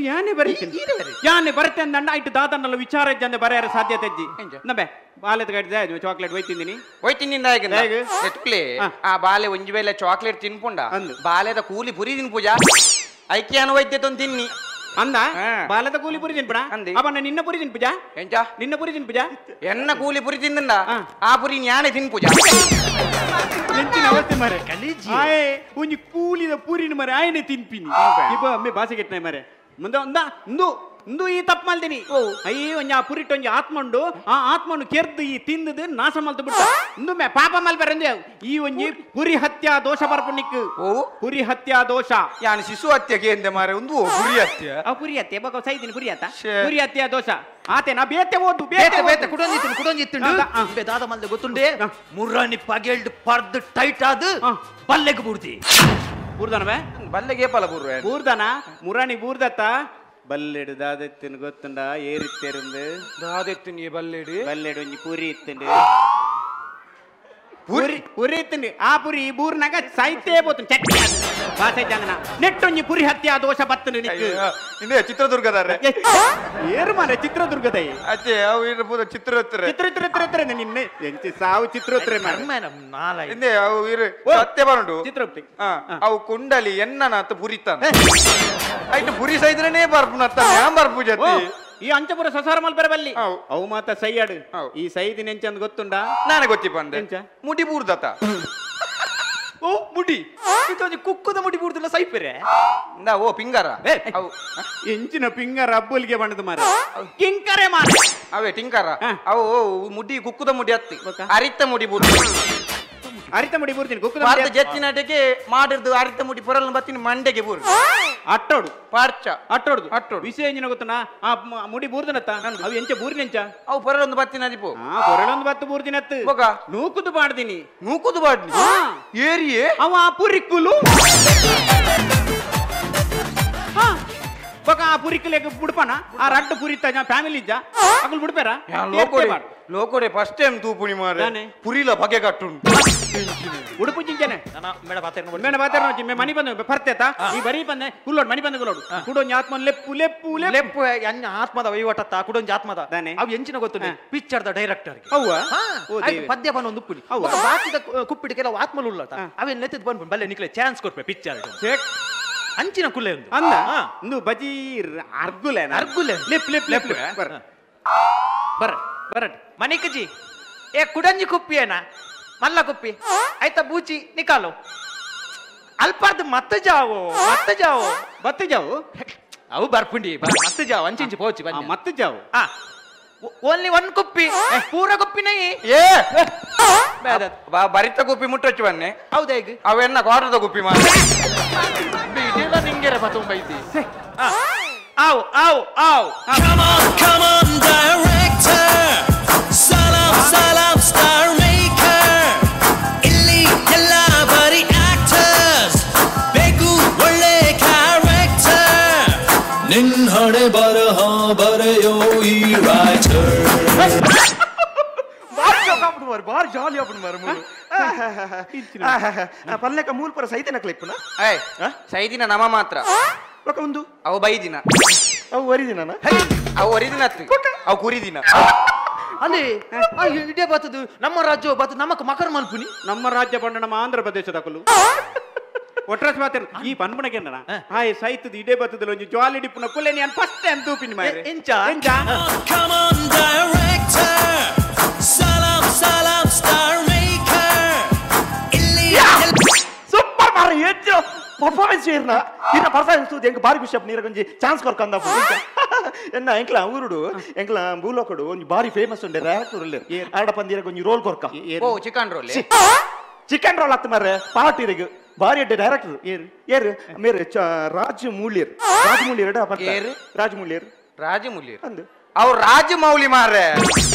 ಯಾನೆ ಬರೀತೀನಿ ಯಾನೆ ಬರುತ್ತೆ ಅಂದಂಡ ಇಟ್ಟು ದಾದನ್ನೆಲ್ಲ ವಿಚಾರ ಇದ್ದಂದೆ ಬರೆಯಾರ ಸಾಧ್ಯತೆ ಇಜ್ಜಿ ನಬೆ ಬಾಲೆದ ಕಟ್ಟಿದೆ ಚಾಕ್ಲೇಟ್ ಒಯ್ತಿದ್ದೀನಿ ಒಯ್ತಿನ್ನಿಂದ ಎಟ್ಲೆ ಆ ಬಾಲೆ ಒಂಜಿ ವೇಳೆ ಚಾಕ್ಲೇಟ್ ತಿನ್ಪುಂಡ ಬಾಲೆದ ಕೂಲಿ ಪುರಿ ತಿನ್ಪೂಜಾ ಐಕ್ಯಾನ ವೈದ್ಯ ತೊಂದು ತಿನ್ನಿ ಅಂದ ಬಾಲದ ಕೂಲಿ ಪುರಿ ತಿನ್ಪುಡ ಅವನ ನಿನ್ನ ಪುರಿ ತಿನ್ಪುಜಾ ಎಂಚ ನಿನ್ನ ಪುರಿ ತಿನ್ಪುಜಾ ಎನ್ನ ಕೂಲಿ ಪುರಿ ತಿಂದ ಆ ಪುರಿ ನ್ಯಾನೆ ತಿನ್ಪುಜಾ ಎಂಚಿನ ಅವಸ್ಥೆ ಮಾರೆ ಆಯೆ ಒಂಜಿ ಕೂಲಿದ ಪುರಿನ ಮಾರೆ ಆಯನೆ ತಿನ್ಪಿನಿ ಇಪ್ಪ ಅಮ್ಮೆ ಭಾಷೆ ಕೆಟ್ಟನೆ ಮಾರೆ ಮುಂದೆ ಒಂದ ಇಂದು ಇಂದು ಈ ತಪ್ಪು ಮಲ್ದಿನಿ ಅಯ್ಯೋ ಒಂಜಿ ಆ ಪುರಿಟ್ ಒಂಜಿ ಆತ್ಮ ಉಂಡು ಆ ಆತ್ಮನು ಕೆರ್ದು ಈ ತಿಂದದು ನಾಶ ಮಲ್ತು ಬಿಟ್ಟ ಇಂದು ಮೇ ಪಾಪ ಮಲ್ಪರಂದು ಈ ಒಂಜಿ ಪುರಿ ಹತ್ಯಾ ದೋಷ ಬರ್ಪುನಿಕ್ ಪುರಿ ಹತ್ಯಾ ದೋಷ ಯಾನು ಶಿಶು ಹತ್ಯೆಗೆ ಎಂದೆ ಮಾರೆ ಒಂದು ಪುರಿ ಹತ್ಯೆ ಆ ಪುರಿ ಹತ್ಯೆ ಬೊಕ ಸೈದಿನಿ ಪುರಿ ಹತ್ತ ಪುರಿ ಹತ್ಯಾ ದೋಷ ಆತೆ ನಾ ಬೇತೆ ಓದು ಬೇತೆ ಬೇತೆ ಕುಡೊಂಜಿತ್ತು ಕುಡೊಂಜಿತ್ತುಂಡು ಬೆ ದಾದ ಮಲ್ದೆ ಗೊತ್ತುಂಡೆ ಮುರ್ರಾನಿ ಪಗೆಲ್ಡ್ ಪರ್ದು ಟೈಟ್ ಆದು ಬಲ್ಲೆಗ್ ಬೂರ್ದಿ ಬೂರ್ದನವೇ ಬಲ್ಲೆಗೆ ಪಲ ಬೂರ್ವೆ ಬೂರ್ದನ ಮುರಾಣಿ ಬೂರ್ದತ್ತ ಬಲ್ಲೆಡು ದಾದೆತ್ತಿನ ಗೊತ್ತುಂಡ ಏರಿತ್ತೇರಂದು ದಾದೆತ್ತಿನ ಬಲ್ಲೆಡು ಬಲ್ಲೆಡು ಒಂಜಿ ಪುರಿ ಇತ್ತುಂಡು ಪುರಿ ಪುರಿ ಇತ್ತುಂಡು ಆ ಪುರಿ ಬೂರ್ನಾಗ ಸೈತೇ ಬೋತು ಚಟ್ನಿ ಭಾಷೆ ಚಂದನ ನೆಟ್ಟೊಂಜಿ ಪುರಿ ಹತ್ಯಾ ದೋಷ ಬತ್ತನು ನಿಕ್ಕು ಇಂದೇ ಚಿತ್ರದುರ್ಗದಾರೆ ಏರು ಮಾರೆ ಚಿತ್ರದುರ್ಗದ ಅಚ್ಚೆ ಅವು ಇರು ಪೂರ ಚಿತ್ರ ಚಿತ್ರ ಚಿತ್ರ ಚಿತ್ರ ನಿನ್ನೆ ಎಂಚಿ ಸಾವು ಚಿತ್ರೋತ್ರೆ ಮಾರೆ ಇಂದೇ ಅವು ಇರು ಸತ್ಯ ಬರುಂಡು ಚಿತ್ರಗುಪ್ತಿ ಅವು ಕುಂಡಲಿ ಎನ್ನನಾತ ಪುರಿತಾನ ಐಟು ಪುರಿ ಸೈದ್ರನೇ ಬರ್ಪುನತ್ತ ಯಾನ್ ಬರ್ಪು ಜತಿ ಈ ಅಂಚಪುರ ಸಸಾರ ಮಲ್ಪೆರ ಬಲ್ಲಿ ಅವು ಮಾತ ಸೈಯಾಡು ಈ ಸೈದಿನ ಎಂಚಂದ್ ಗೊತ್ತುಂಡ ನಾನೇ ಗೊತ್ತಿಪ್ಪ ಅಂದೆ ಮುಡಿ ಬೂರ್ದತ್ತ ಓ ಮುಡಿ ಇದೊಂದು ಕುಕ್ಕದ ಮುಡಿ ಬೂರ್ದಿಲ್ಲ ಸೈಪೆರೆ ಇಂದ ಓ ಪಿಂಗಾರ ಅವು ಎಂಚಿನ ಪಿಂಗಾರ ಅಬ್ಬುಲ್ಗೆ ಬಣ್ಣದ ಮಾರ ಕಿಂಕರೆ ಮಾರ ಅವೇ ಟಿಂಕರ ಅವು ಮುಡಿ ಕುಕ್ಕದ ಮುಡಿ ಅತ್ತಿ ಅರಿತ ಮುಡಿ ಬೂರ್ದು ಅರಿತ ಮುಡಿ ಬೂರ್ತೀನಿ ಕುಕ್ಕದ ಭಾರತ ಜತ್ತಿನಾಟಕ್ಕೆ ಮಾಡಿರ್ದು ಅರಿತ ಮುಡಿ ಪೊರಲ್ ಬತ್ತೀನಿ ಮಂಡೆಗೆ ಬೂರು ಅಟ್ಟೋಡು ಪಾರ್ಚ ಅಟ್ಟೋಡು ಅಟ್ಟೋಡು ವಿಷಯ ಎಂಜಿನ ಗೊತ್ತನಾ ಆ ಮುಡಿ ಬೂರ್ದನತ್ತ ಅವು ಎಂಚ ಬೂರಿನೆಂಚ ಅವು ಪೊರಲೊಂದು ಬತ್ತಿನ ಅದಿಪು ಆ ಪೊರಲೊಂದು ಬತ್ತು ಬೂರ್ದಿನತ್ತು ನೂಕುದು ಪಾಡ್ತೀನಿ ನೂಕುದು ಪಾಡ್ನಿ ಏರಿಯೇ ಅವ ಆ ಪುರಿಕ್ಕುಲು ಬೊಕ ಆ ಪುರಿಕ್ಕುಲೆಗ್ ಬುಡ್ಪನ ಆ ರಡ್ಡು ಪುರಿತ ಫ್ಯಾಮಿಲಿ ಇಜ್ಜ ಅಕುಲು ಬುಡ್ಪೇರ ಲೋಕೋಡೆ ಫಸ್ಟ್ ಟೈಮ್ ತೂಪುಣಿ ಮಾರೆ ಪುರಿಲ ಬಗೆ ಕಟ್ಟುಂಡು ಉಡುಪು ಜಿಂಜನೆ ಮೇಡ ಬಾತೇರ್ನ ಮೇ ಮನಿ ಬಂದ ಪರ್ತೇತ ಈ ಬರೀ ಬಂದೆ ಕುಲ್ಲೋಡು ಮನಿ ಬಂದ ಕುಲ್ಲೋಡು ಕುಡೊಂಜಿ ಆತ್ಮ ಲೆಪ್ಪು ಲೆಪ್ಪು ಲೆಪ್ಪು ಅನ್ನ ಆತ್ಮದ ವಹಿವಾಟತ್ತ ಕುಡೊಂಜಿ ಆತ್ಮದ ಅವು ಎಂಚಿನ ಗೊತ್ತು ಪಿಕ್ಚರ್ದ ಡೈರೆಕ್ಟರ್ ಅವ್ವ ಪದ್ಯ ಬನ್ನ ಒಂದು ಉಪ್ಪುಡಿ ಬಾಕಿದ ಕುಪ್ಪಿಡಿ ಕೆಲವು ಆತ್ಮಲು ಉಳ್ಳಟ ಅವೇನ್ ನೆತ್ತಿದ್ ಬಂದ್ಬಿಡು ಬಲ್ಲೆ ನಿಕ್ಲೆ ಚಾನ್ಸ್ ಕೊಡ್ಪೆ ಪಿಕ್ಚರ್ ಅಂಚಿನ ಕುಲ್ಲೆ ಒಂದು ಅಂದ ಇಂದು ಬಜಿ ಅರ್ಗುಲೆ ಅರ್ಗುಲೆ ಲೆಪ್ ಲೆಪ್ ಲೆಪ್ ಬರ ಬರ ಬರಟ್ ಮಣಿಕಜಿ ಏ ಕುಡಂಜಿ ಕುಪ್ಪಿಯೇನ ಮಲ್ಲ ಕುಪ್ಪಿ ಆಯ್ತಾ ಬೂಚಿ ನಿಕಾಲು ಅಲ್ಪಾರ್ದು ಮತ್ತೆ ಜಾವು ಮತ್ತೆ ಜಾವು ಬತ್ತೆ ಜಾವು ಅವು ಬರ್ಪುಂಡಿ ಮತ್ತೆ ಜಾವು ಅಂಚಿಂಚಿ ಪೋಚಿ ಬನ್ನಿ ಮತ್ತೆ ಜಾವು ಓನ್ಲಿ ಒನ್ ಕುಪ್ಪಿ ಪೂರ ಕುಪ್ಪಿ ನೈ ಏ ಬರಿತ ಕುಪ್ಪಿ ಮುಟ್ಟೊಚ್ಚು ಬನ್ನಿ ಹೌದಾ ಈಗ ಅವೆನ್ನ ಕ್ವಾಟರ್ದ ಕುಪ್ಪಿ ಮಾಡ ಇದೆಲ್ಲ ನಿಂಗೆರೆ ಬತ್ತೊಂಬ ಐತಿ ಆವು ಆವು ಆವು. Come on, come on, director. Salam, salam, star maker. Illi ella bari actors. Begu ಒಳ್ಳೆ character. ನಿನ್ ಹಣೆ ಬರಹ ಬರೆಯೋ ಈ writer. ಬಾರಿ ಜಾಲಿ ಆಪುಂಡು ಮಾರ್ರೆ ಮೂಲು. ಪಲ್ಲೆಕ ಮೂಲ್ ಪರ ಸೈತಿನ ಕ್ಲಿಪ್ನ ಸೈದಿನ ನಮ ಮಾತ್ರ ఒక ಒಂದು ಅವು ಬೈದಿನ ಅವು ಒರಿದಿನ ಅವು ಒರಿದಿನ ಅವು ಕುರಿದಿನ ಅಲ್ಲಿ ಇಡೇ ಬರ್ತದು ನಮ್ಮ ರಾಜ್ಯ ಬರ್ತದೆ ನಮಕ್ ಮಕರ ಮಲ್ಪುನಿ ನಮ್ಮ ರಾಜ್ಯ ಪಂಡ ನಮ್ಮ ಆಂಧ್ರ ಪ್ರದೇಶದ ಕಲು ಒಟ್ರಾಸ್ ಮಾತ್ರ ಈ ಪನ್ಪಣಕ್ಕೆ ಹಾಯ್ ಸೈತದ ಇಡೇ ಬರ್ತದಲ್ಲ ಒಂಜಿ ಜಾಲಿ ಡಿಪ್ಪುನ ಕುಲೆ ನಾನು ಫಸ್ಟ್ ಟೈಮ್ ತೂಪಿನಿ ಮಾರ್ರೆ ಎಂಚ ಎಂಚ. Come on, director. Salam, salam, star maker. ಇಲ್ಲಿ ಸೂಪರ್ ಮಾರ್ರೆ ಹೆಚ್ಚು ಪರ್ಫಾರ್ಮೆನ್ಸ್ ಇರ್ನ ಇನ್ನ ಪರ್ಫಾರ್ಮೆನ್ಸ್ ತೂದು ಎಂಕ್ ಬಾರಿ ಖುಷಿ ಆಪ್ ನೀರ ಒಂಜಿ ಚಾನ್ಸ್ ಕೊರ್ಕಂದ ಎನ್ನ ಎಂಕ್ಲ ಊರುಡು ಎಂಕ್ಲ ಭೂಲೋಕಡು ಒಂಜಿ ಬಾರಿ ಫೇಮಸ್ ಉಂಡೆ ಡೈರೆಕ್ಟರ್ ಉಲ್ಲೆರ್ ಆಡ ಪಂದಿರಗ್ ಒಂಜಿ ರೋಲ್ ಕೊರ್ಕ ಓ chicken roll chicken roll ಅತ್ತ ಮಾರ್ರೆ ಪಾರ್ಟಿ ಬಾರಿ ಎಡ್ಡೆ ಡೈರೆಕ್ಟರ್ ಏರ್ ಏರ್ ಮೇರೆ ರಾಜಮೂಲ್ಯರ್ ರಾಜಮೂಲ್ಯರ್ ರಾಜಮೂಲ್ಯರ್ ರಾಜಮೂಲ್ಯರ್ ಅಂದು ಅವ್ ರಾಜಮೌಲಿ ಮಾರ್ರೆ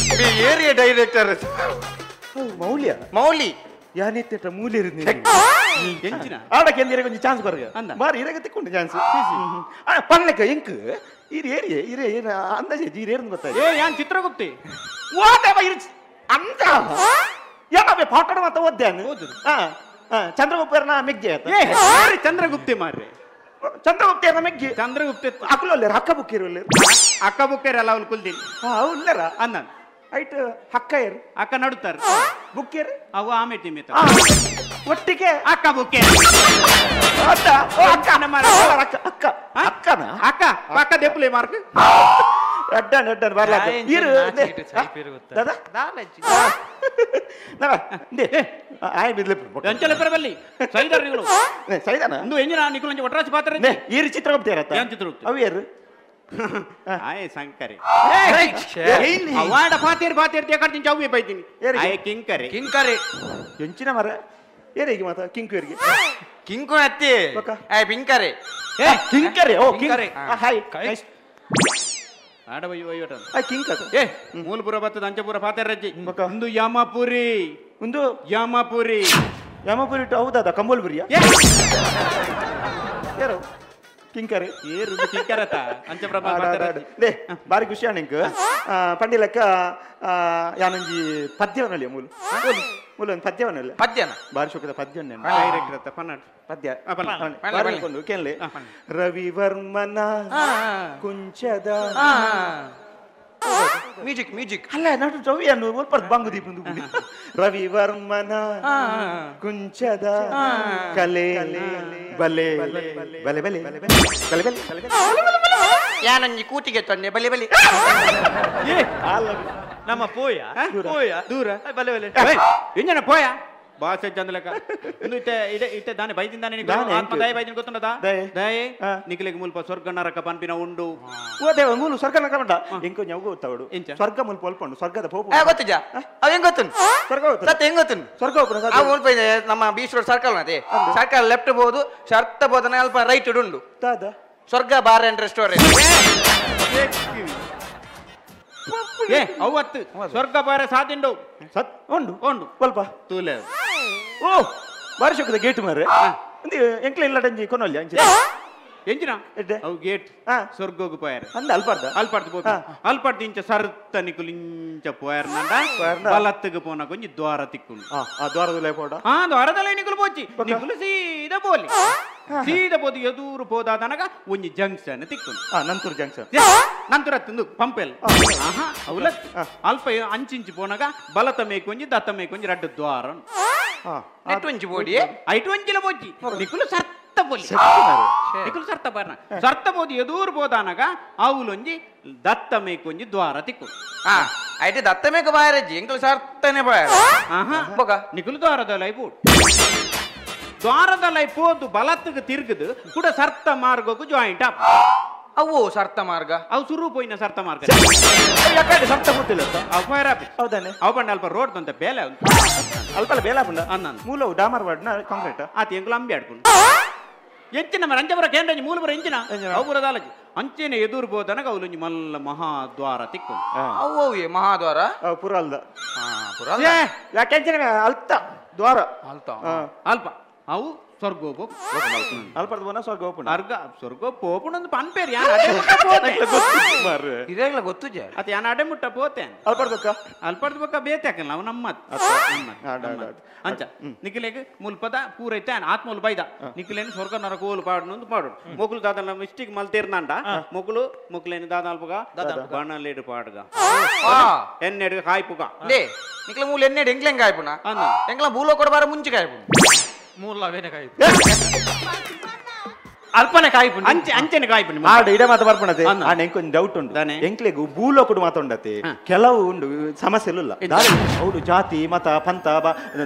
ಏರಿಯಾ ಡೈರೆಕ್ಟರ್ ಮೌಲ್ಯ ಮೌಲಿ ಯಾನಿತ್ತ ಮೂಲ್ಯರ್ ಎಂಚಿನ ಆಡಕ್ಕೆ ಎಂದಿರ ಒಂಜಿ ಚಾನ್ಸ್ ಕೊರ್ಗ ಬಾರಿ ಇರಗ ತಿಕ್ಕೊಂಡು ಚಾನ್ಸ್ ಪನ್ಲೆಕ್ಕ ಎಂಕ್ ಇರು ಏರಿಯೆ ಇರೇ ಏನ ಅಂದಾಜೆ ಇರು ಏರ್ದು ಗೊತ್ತಾಯ್ತು ಏ ಯಾನ್ ಚಿತ್ರಗುಪ್ತಿ ಓದೇವ ಇರು ಅಂದ ಏನವೇ ಪಾಠ ಮಾತ ಓದ್ದೆ ಚಂದ್ರಗುಪ್ತರ್ನ ಮೆಗ್ಗಿ ಏ ಚಂದ್ರಗುಪ್ತಿ ಮಾರ್ರೆ ಚಂದ್ರಗುಪ್ತಿಯರ್ನ ಮೆಗ್ಗಿ ಚಂದ್ರಗುಪ್ತಿ ಅಕುಲಲ್ಲೇರ ಅಕ್ಕ ಬುಕ್ಕಿರುಲ್ಲೇರು ಅಕ್ಕ ಬುಕ್ಕೇರಲ್ಲ ಅವ್ನು ಕುಲ್ದಿನಿ ಉಲ್ಲೇರ ಅಂದ ಐಟ್ ಹಕ್ಕ ಏರು ಅಕ್ಕ ನಡುತ್ತಾರ ಬುಕ್ಕೇರು ಅವು ಆಮೆ ಟೀಮ್ ಒಟ್ಟಿಗೆ ಅಕ್ಕ ಬುಕ್ಕೆ ಅಕ್ಕ ಅಕ್ಕ ಅಕ್ಕ ಅಕ್ಕನ ಅಕ್ಕ ಪಕ್ಕ ದೆಪ್ಪಲೆ ಮಾರ್ಕ್ ಅಡ್ಡನ್ ಅಡ್ಡನ್ ಬರ್ಲಾಕ ಇರು ದಾದಾ ನವ ಆಯ್ ಬಿದ್ಲೆ ಎಂಚಲ ಪರಬಲ್ಲಿ ಸೈದರ್ ನಿಗಳು ಸೈದನ ಒಂದು ಎಂಜಿನ ನಿಕುಲು ಒಂಜಿ ಒಟ್ರಾಸಿ ಪಾತ್ರ ನೆ ಈರು ಚಿತ್ರಗುಪ್ತಿ ಇರತ್ತ ಏನ್ ಚಿತ್ರಗುಪ್ತಿ ಅವು ಏರು ಆಯ್ ಸಂಕರೆ ಅವಾಡ ಪಾತೇರ್ ಪಾತೇರ್ ತೇಕಡ್ತೀನಿ ಚೌವಿ ಬೈತೀನಿ ಆಯ್ ಕಿಂಕರೆ ಕಿಂಕರೆ ಎಂಚಿನ ಮರ ಏರಿಗೆ ಮಾತ ಕಿಂಕುವರಿಗೆ ಕಿಂಕು ಅತ್ತಿ ಆಯ್ ಪಿಂಕರೆ ಏ ಕಿಂಕರೆ ಓ ಕಿಂಕರೆ ಹಾಯ್ ನೈಸ್ ಆಡ ಬಯ್ಯೋ ಅಯ್ಯೋಟ ಆ ಕಿಂಕರ ಏ ಮೂಲಪುರ ಬತ್ತದ ಅಂಚಪುರ ಪಾತೇರ್ ರಜ್ಜಿ ಒಂದು ಯಾಮಾಪುರಿ ಒಂದು ಯಾಮಾಪುರಿ ಯಾಮಾಪುರಿ ಹೌದಾ ಕಂಬೋಲ್ಪುರಿಯ ಯಾರು ಕಿಂಕರೆ ಏರು ಕಿಂಕರತ ಅಂಚಪುರ ಲೇ ಬಾರಿ ಖುಷಿ ಅಣ್ಣ ಪಂಡಿಲಕ್ಕ ಯಾನೊಂಜಿ ಪದ್ಯವನಲ್ಲಿ ಮೂಲು ಮೂಲು ಒಂದು ಪದ್ಯವನಲ್ಲ ಪದ್ಯನ ಬಾರಿ ಶೋಕದ ಪದ್ಯ ಪದ್ಯ ಕೇಳಲಿ ರವಿವರ್ಮನ ಕುಂಚದ ಮ್ಯೂಸಿಕ್ ಮ್ಯೂಸಿಕ್ ಅಲ್ಲ ನಾಟು ರವಿಯನ್ನು ಒಲ್ಪರ್ದು ಬಾಂಗು ದೀಪ ರವಿವರ್ಮನ ಕುಂಚದ ಕಲೆ ಬಲೆ ಬಲೆ ಬಲೆ ಬಲೆ ಬಲೆ ಬಲೆ ಯಾನೊಂಜಿ ಕೂತಿಗೆ ತೊಂದೆ ಬಲೆ ಬಲೆ ನಮ್ಮ ಪೋಯ ಪೋಯ ದೂರ ಬಲೆ ಬಲೆ ಎಂಜನ ಪೋಯ ಭಾಷೆ ಚಂದಲಕ ಇತ್ತೆ ಇದೆ ಇತ್ತೆ ದಾನೆ ಬೈದಿಂದಾನೆ ಆತ್ಮ ದಯ ಬೈದಿನ ಗೊತ್ತುಂಡದ ದಯೆ ನಿಖಿಲಿಗೆ ಮುಲ್ಪ ಸ್ವರ್ಗ ನರಕ ಪನ್ಪಿನ ಉಂಡು ಓ ದೇವ ಮೂಲು ಸ್ವರ್ಗ ನರಕ ಉಂಡ ಎಂಕೊ ഞವು ಗೊತ್ತವಡು ಸ್ವರ್ಗ ಮುಲ್ಪ ಒಲ್ಪಂಡು ಸ್ವರ್ಗದ ಪೋಪು ಗೊತ್ತುಜ ಅವ ಹೆಂಗ್ ಗೊತ್ತುಂಡು ಸ್ವರ್ಗ ಸತ್ಯ ಹೆಂಗ್ ಗೊತ್ತುಂಡು ಸ್ವರ್ಗ ಹೋಪುನ ಆ ಮುಲ್ಪ ಇದೆ ನಮ್ಮ beach road circle ಅದೇ ಸರ್ಕಲ್ ಲೆಫ್ಟ್ ಬೋದು ಶರ್ತ ಬೋದನೆ ಅಲ್ಪ ರೈಟ್ ಉಂಡು ದಾದ ಸ್ವರ್ಗ bar and restaurant ಏ ಅವತ್ತು ಸ್ವರ್ಗ ಬಾರ ಸಾದಿಂಡು ಸತ್ ಉಂಡು ಉಂಡು ಸ್ವಲ್ಪ ತೂಲೆ ಓ ಬಾರಿ ಶೋಕದ ಗೇಟ್ ಮಾರ್ರೆ ಎಂಕ್ಲ ಇಲ್ಲ ಡಂಜಿ ಕೊನೊಲ್ಲಿ ಅಂಚೆ ಎಂಜಿನ ಅವು ಗೇಟ್ ಸ್ವರ್ಗೋಗು ಪೋಯಾರ ಅಂದ ಅಲ್ಪಾರ್ದ ಅಲ್ಪಾರ್ದ ಪೋಪಿ ಅಲ್ಪಾರ್ದ ಇಂಚ ಸರ್ತ ನಿಕುಲು ಇಂಚ ಪೋಯಾರ ನಂಡ ಬಲತ್ತಗ ಪೋನ ಕೊಂಜಿ ದ್ವಾರ ತಿಕ್ಕುಂಡು ಆ ದ್ವಾರದಲ್ಲೇ ಪೋಡ ಆ ದ್ವಾರದಲ್ಲೇ ನಿಕುಲು ಪೋಚಿ ನಿಕುಲು ಸೀದಾ ಪೋಲಿ ಸೀದಾ ಪೋದು ಎದೂರು ಪೋದಾದನಗ ಒಂಜಿ ಜಂಕ್ಷನ್ ತಿಕ್ಕುಂಡು ನಂತೂರು ಜಂಕ್ಷನ್ ನಂತರ ತಿಂದು ಪಂಪೆಲ್ ಆಹಾ ಅವಲ ಅಲ್ಪ ಅಂಚಿಂಚಿ ಪೋನಾಗ ಬಲತ ಮೇಕೊಂಜಿ ದತ್ತ ಮೇಕೊಂಜಿ ರಡ್ಡು ದ್ವಾರ ನೆಟ್ ಬೋಡಿ ಐಟು ಒಂಜಿಲ ಪೋಚಿ ನಿಕುಲು ಸರ್ತ ಪೋಲಿ ನಿಕುಲು ಸರ್ತ ಬಾರ್ನ ಸರ್ತ ಬೋದು ಎದೂರು ಬೋದಾನಗ ಆವುಲೊಂಜಿ ದತ್ತ ಮೇಕೊಂಜಿ ದ್ವಾರ ತಿಕ್ಕು ಐತೆ ದತ್ತಮೇಕ ಬಾಯರಜ್ಜಿ ಎಂಕಲು ಸರ್ತನೆ ಬಾಯ ಬೊಕ ನಿಕುಲು ದ್ವಾರದಲೈ ಬೋಡು ದ್ವಾರದಲೈ ಪೋದು ಬಲತ್ತಗ ತಿರುಗದು ಕೂಡ ಸರ್ತ ಮಾರ್ಗಕ್ಕೂ ಜಾಯಿಂಟ್ ಅಪ್ ಅವು ಸರ್ತ ಮಾರ್ಗ ಅವು ಸುರು ಪೋಯಿನ ಸರ್ತ ಮಾರ್ಗ ಸರ್ತ ಗೊತ್ತಿಲ್ಲ ಅವು ಫೈರ್ ಆಪಿ ಹೌದಾನೆ ಅವು ಬಂಡ ಅಲ್ಪ ರೋಡ್ ತಂತ ಬೇಲೆ ಅಲ್ಪ ಬೇಲೆ ಪಂಡ ಅನ್ನ ಮೂಲ ಡಾಮರ್ ವಾರ್ಡ್ನ ಕಾಂಕ್ರೀಟ್ ಆತ ಎಂಕುಲು ಅಂಬಿ ಆಡ್ಕೊಂಡು ಎಂಚಿನ ಮರ ಅಂಚಪುರ ಕೇಂದ್ರ ಮೂಲಪುರ ಎಂಚಿನ ಅವು ಪುರದಾಲಜಿ ಅಂಚೆನೆ ಎದುರು ಬೋದನಗ ಅವಲೊಂಜಿ ಮಲ್ಲ ಮಹಾದ್ವಾರ ತಿಕ್ಕು ಅವು ಮಹಾದ್ವಾರ ಪುರಲ್ದ ಪುರಲ್ದ ಯಾಕೆಂಚಿನ ಅಲ್ತ ದ್ವಾರ ಅಲ್ತ ಅಲ್ಪ ಅವು ಸ್ವರ್ಗ ಅಲ್ಪದ ಬೋನ ಸ್ವರ್ಗ ಓಪುಂಡು ಅರ್ಗ ಸ್ವರ್ಗ ಪೋಪುಂಡು ಪನ್ಪೇರು ಇದೇಗ್ಲ ಗೊತ್ತು ಅತ್ ಯಾನ್ ಅಡೆ ಮುಟ್ಟ ಪೋತೆ ಅಲ್ಪಡ್ದಕ್ಕ ಅಲ್ಪಡ್ದ ಬೊಕ್ಕ ಬೇತೆ ಹಾಕಲ್ಲ ಅವು ನಮ್ಮತ್ ಅಂಚ ನಿಖಿಲೇಗ್ ಮುಲ್ಪದ ಪೂರೈತೆ ಆತ್ಮೂಲು ಬೈದ ನಿಖಿಲೇನು ಸ್ವರ್ಗ ನರಕೋಲು ಪಾಡುನು ಪಾಡು ಮೊಗುಲು ದಾದನ ಮಿಸ್ಟೇಕ್ ಮಲ್ತೇರ್ನಾಂಡ ಮೊಗುಲು ಮೊಗುಲೇನು ದಾದಾಲ್ಪಗ ಬಣ್ಣಲೇಡು ಪಾಡುಗ ಎನ್ನೆಡು ಕಾಯ್ಪುಗ ಲೇ ನಿಖಿಲ ಮೂಲ ಎನ್ನೆಡು ಎಂಕ್ಲೆಂಗ್ ಕಾಯ್ಪುನ ಎಂಕ್ಲ ಭೂಲೋ ಕೊಡಬಾರ ಮುಂಚೆ ಕಾಯ್ಪುನ ಮೂಲ ಅವೇನೆ ಕಾಯ್ಪು ಅಲ್ಪನೆ ಕಾಯ್ಪು ಅಂಚೆ ಅಂಚೆನೆ ಕಾಯ್ಪು ಆಡ ಇಡ ಮಾತ ಬರ್ಪಣತೆ ಆಂಡ ಎಂಕೊಂಜಿ ಡೌಟ್ ಉಂಡು ಎಂಕ್ಲೆಗ್ ಭೂಲೋಕಡು ಮಾತ ಉಂಡತೆ ಕೆಲವು ಉಂಡು ಸಮಸ್ಯೆಲು ಇಲ್ಲ ಅವ್ರು ಜಾತಿ ಮತ ಪಂಥ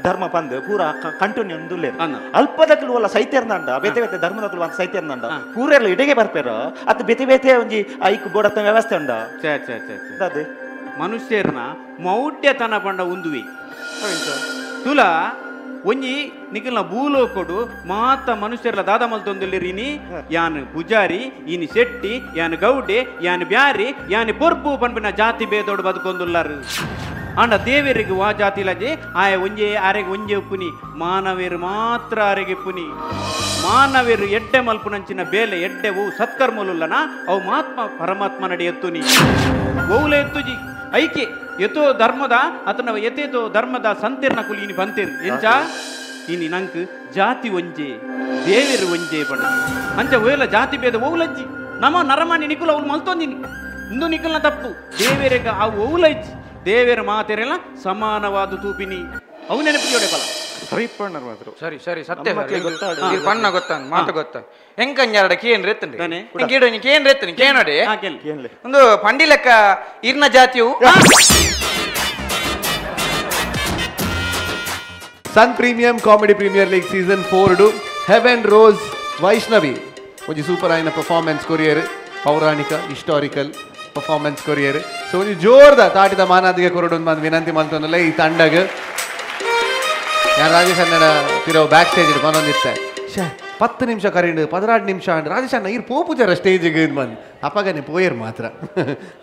ಧರ್ಮ ಪಂದ್ ಪೂರ ಕಂಟಿನ್ಯೂ ಉಂದುಲ್ಲೇರು ಅಲ್ಪದಕ್ಲು ಒಲ್ಲ ಸೈತೇರ್ನಾಂಡ ಬೇತೆ ಬೇತೆ ಧರ್ಮದಕ್ಲು ಒಂದು ಸೈತೇರ್ನಾಂಡ ಪೂರ ಎಲ್ಲ ಇಡೆಗೆ ಬರ್ಪೇರು ಅತ್ ಬೇತೆ ಬೇತೆ ಒಂಜಿ ಐಕ್ ಬೋಡತ್ತ ವ್ಯವಸ್ಥೆ ಉಂಡ ಅದೇ ಮನುಷ್ಯರ್ನ ಮೌಢ್ಯತನ ಪಂಡ ಉಂದುವಿ ತುಲಾ ಒಂಜಿ ನಿಖಲ್ನ ಭೂಲೋಕಡು ಮಾತ ಮನುಷ್ಯರ್ಲ ದಾದ ಮಲ್ತೊಂದುಲ್ಲೇರಿ ಯಾನ್ ಪೂಜಾರಿ ಇನಿ ಶೆಟ್ಟಿ ಯಾನ್ ಗೌಡೆ ಯಾನ್ ಬ್ಯಾರಿ ಯಾನ್ ಪೊರ್ಪು ಪನ್ಪಿನ ಜಾತಿ ಭೇದೋಡು ಬದುಕೊಂದುಲ್ಲಾರು ಆಂಡ ದೇವರಿಗೆ ವಾ ಜಾತಿ ಲಜೆ ಆಯ ಒಂಜೆ ಆರೆಗೆ ಒಂಜೆ ಉಪ್ಪುನಿ ಮಾನವೇರು ಮಾತ್ರ ಆರೆಗೆ ಉಪ್ಪುನಿ ಮಾನವೇರು ಎಡ್ಡೆ ಮಲ್ಪುನಂಚಿನ ಬೇಲೆ ಎಡ್ಡೆ ಓ ಸತ್ಕರ್ಮಲುಲ್ಲನ ಅವು ಮಹಾತ್ಮ ಪರಮಾತ್ಮ ನಡಿ ಎತ್ತುನಿ ಓವುಲ ಎತ್ತುಜಿ ಐಕೆ ಎತೋ ಧರ್ಮದ ಅತನ ಎತೇತೋ ಧರ್ಮದ ಸಂತಿರ್ನ ಕುಲಿ ಇನಿ ಬಂತೇರು ಎಂಚ ಇನಿ ನಂಕ್ ಜಾತಿ ಒಂಜೆ ದೇವೇರು ಒಂಜೆ ಬಣ್ಣ ಅಂಚ ಓಲ ಜಾತಿ ಭೇದ ಓಲಜ್ಜಿ ನಮ್ಮ ನರಮಾನಿ ನಿಕುಲ ಅವ್ಲು ಮಲ್ತೊಂದಿನಿ ಇಂದು ನಿಕುಲ್ನ ತಪ್ಪು ದೇವೇರೆಗ ಅವು ಓಲಜ್ಜಿ ದೇವೇರ ಮಾತೆರೆಲ್ಲ ಸಮಾನವಾದ ತೂಪಿನಿ ಅವು ನೆನಪು ಬಲ ಸರಿ ಪಣ್ಣರ್ ಮಾತ್ರ ಸರಿ ಸರಿ ಸತ್ಯ ಪಣ್ಣ ಗೊತ್ತಾನ ಮಾತು ಗೊತ್ತ ಎಂಕಂಜಾರಡ ಕೇನ್ ರೇತಂడి ಎಂಕೀಡು ಕೇನ್ ರೇತನಿ ಕೇನಡೆ ಒಂದು ಪಂಡಿ ಲೆಕ್ಕ ಇರ್ನ ಜಾತಿಯು Sun premium comedy premier league season 4 do heaven rose Vaishnavi ಒಂಜಿ ಸೂಪರ್ ಆಯಿನ ಪರ್ಫಾರ್ಮೆನ್ಸ್ ಕೊರಿಯರ್ ಪೌರಾಣಿಕ ಹಿಸ್ಟಾರಿಕಲ್ ಪರ್ಫಾರ್ಮೆನ್ಸ್ ಕೊರಿಯರ್ ಸೊ ಒಂಜಿ ಜೋರ್ದ ತಾಟಿದ ಮಾನಾದಿಗೆ ಕೊರಡು ಬಂದು ವಿನಂತಿ ಮಲ್ತೊಂದುಲ್ಲ ಈ ತಂಡಗ್ ಯಾರು ರಾಜೇಶ್ ಅಣ್ಣನ ತಿರೋ ಬ್ಯಾಕ್ ಸ್ಟೇಜ್ ಬಂದೊಂದಿತ್ತೆ ಶೇ 10 ನಿಮಿಷ ಕರೀಂಡು 16 ನಿಮಿಷ ಅಂಡ್ ರಾಜೇಶ್ ಅಣ್ಣ ಇರ್ ಪೋಪುಜಾರ ಸ್ಟೇಜಿಗೆ ಇದು ಬಂದು ಅಪ್ಪಗನೆ ಪೋಯರ್ ಮಾತ್ರ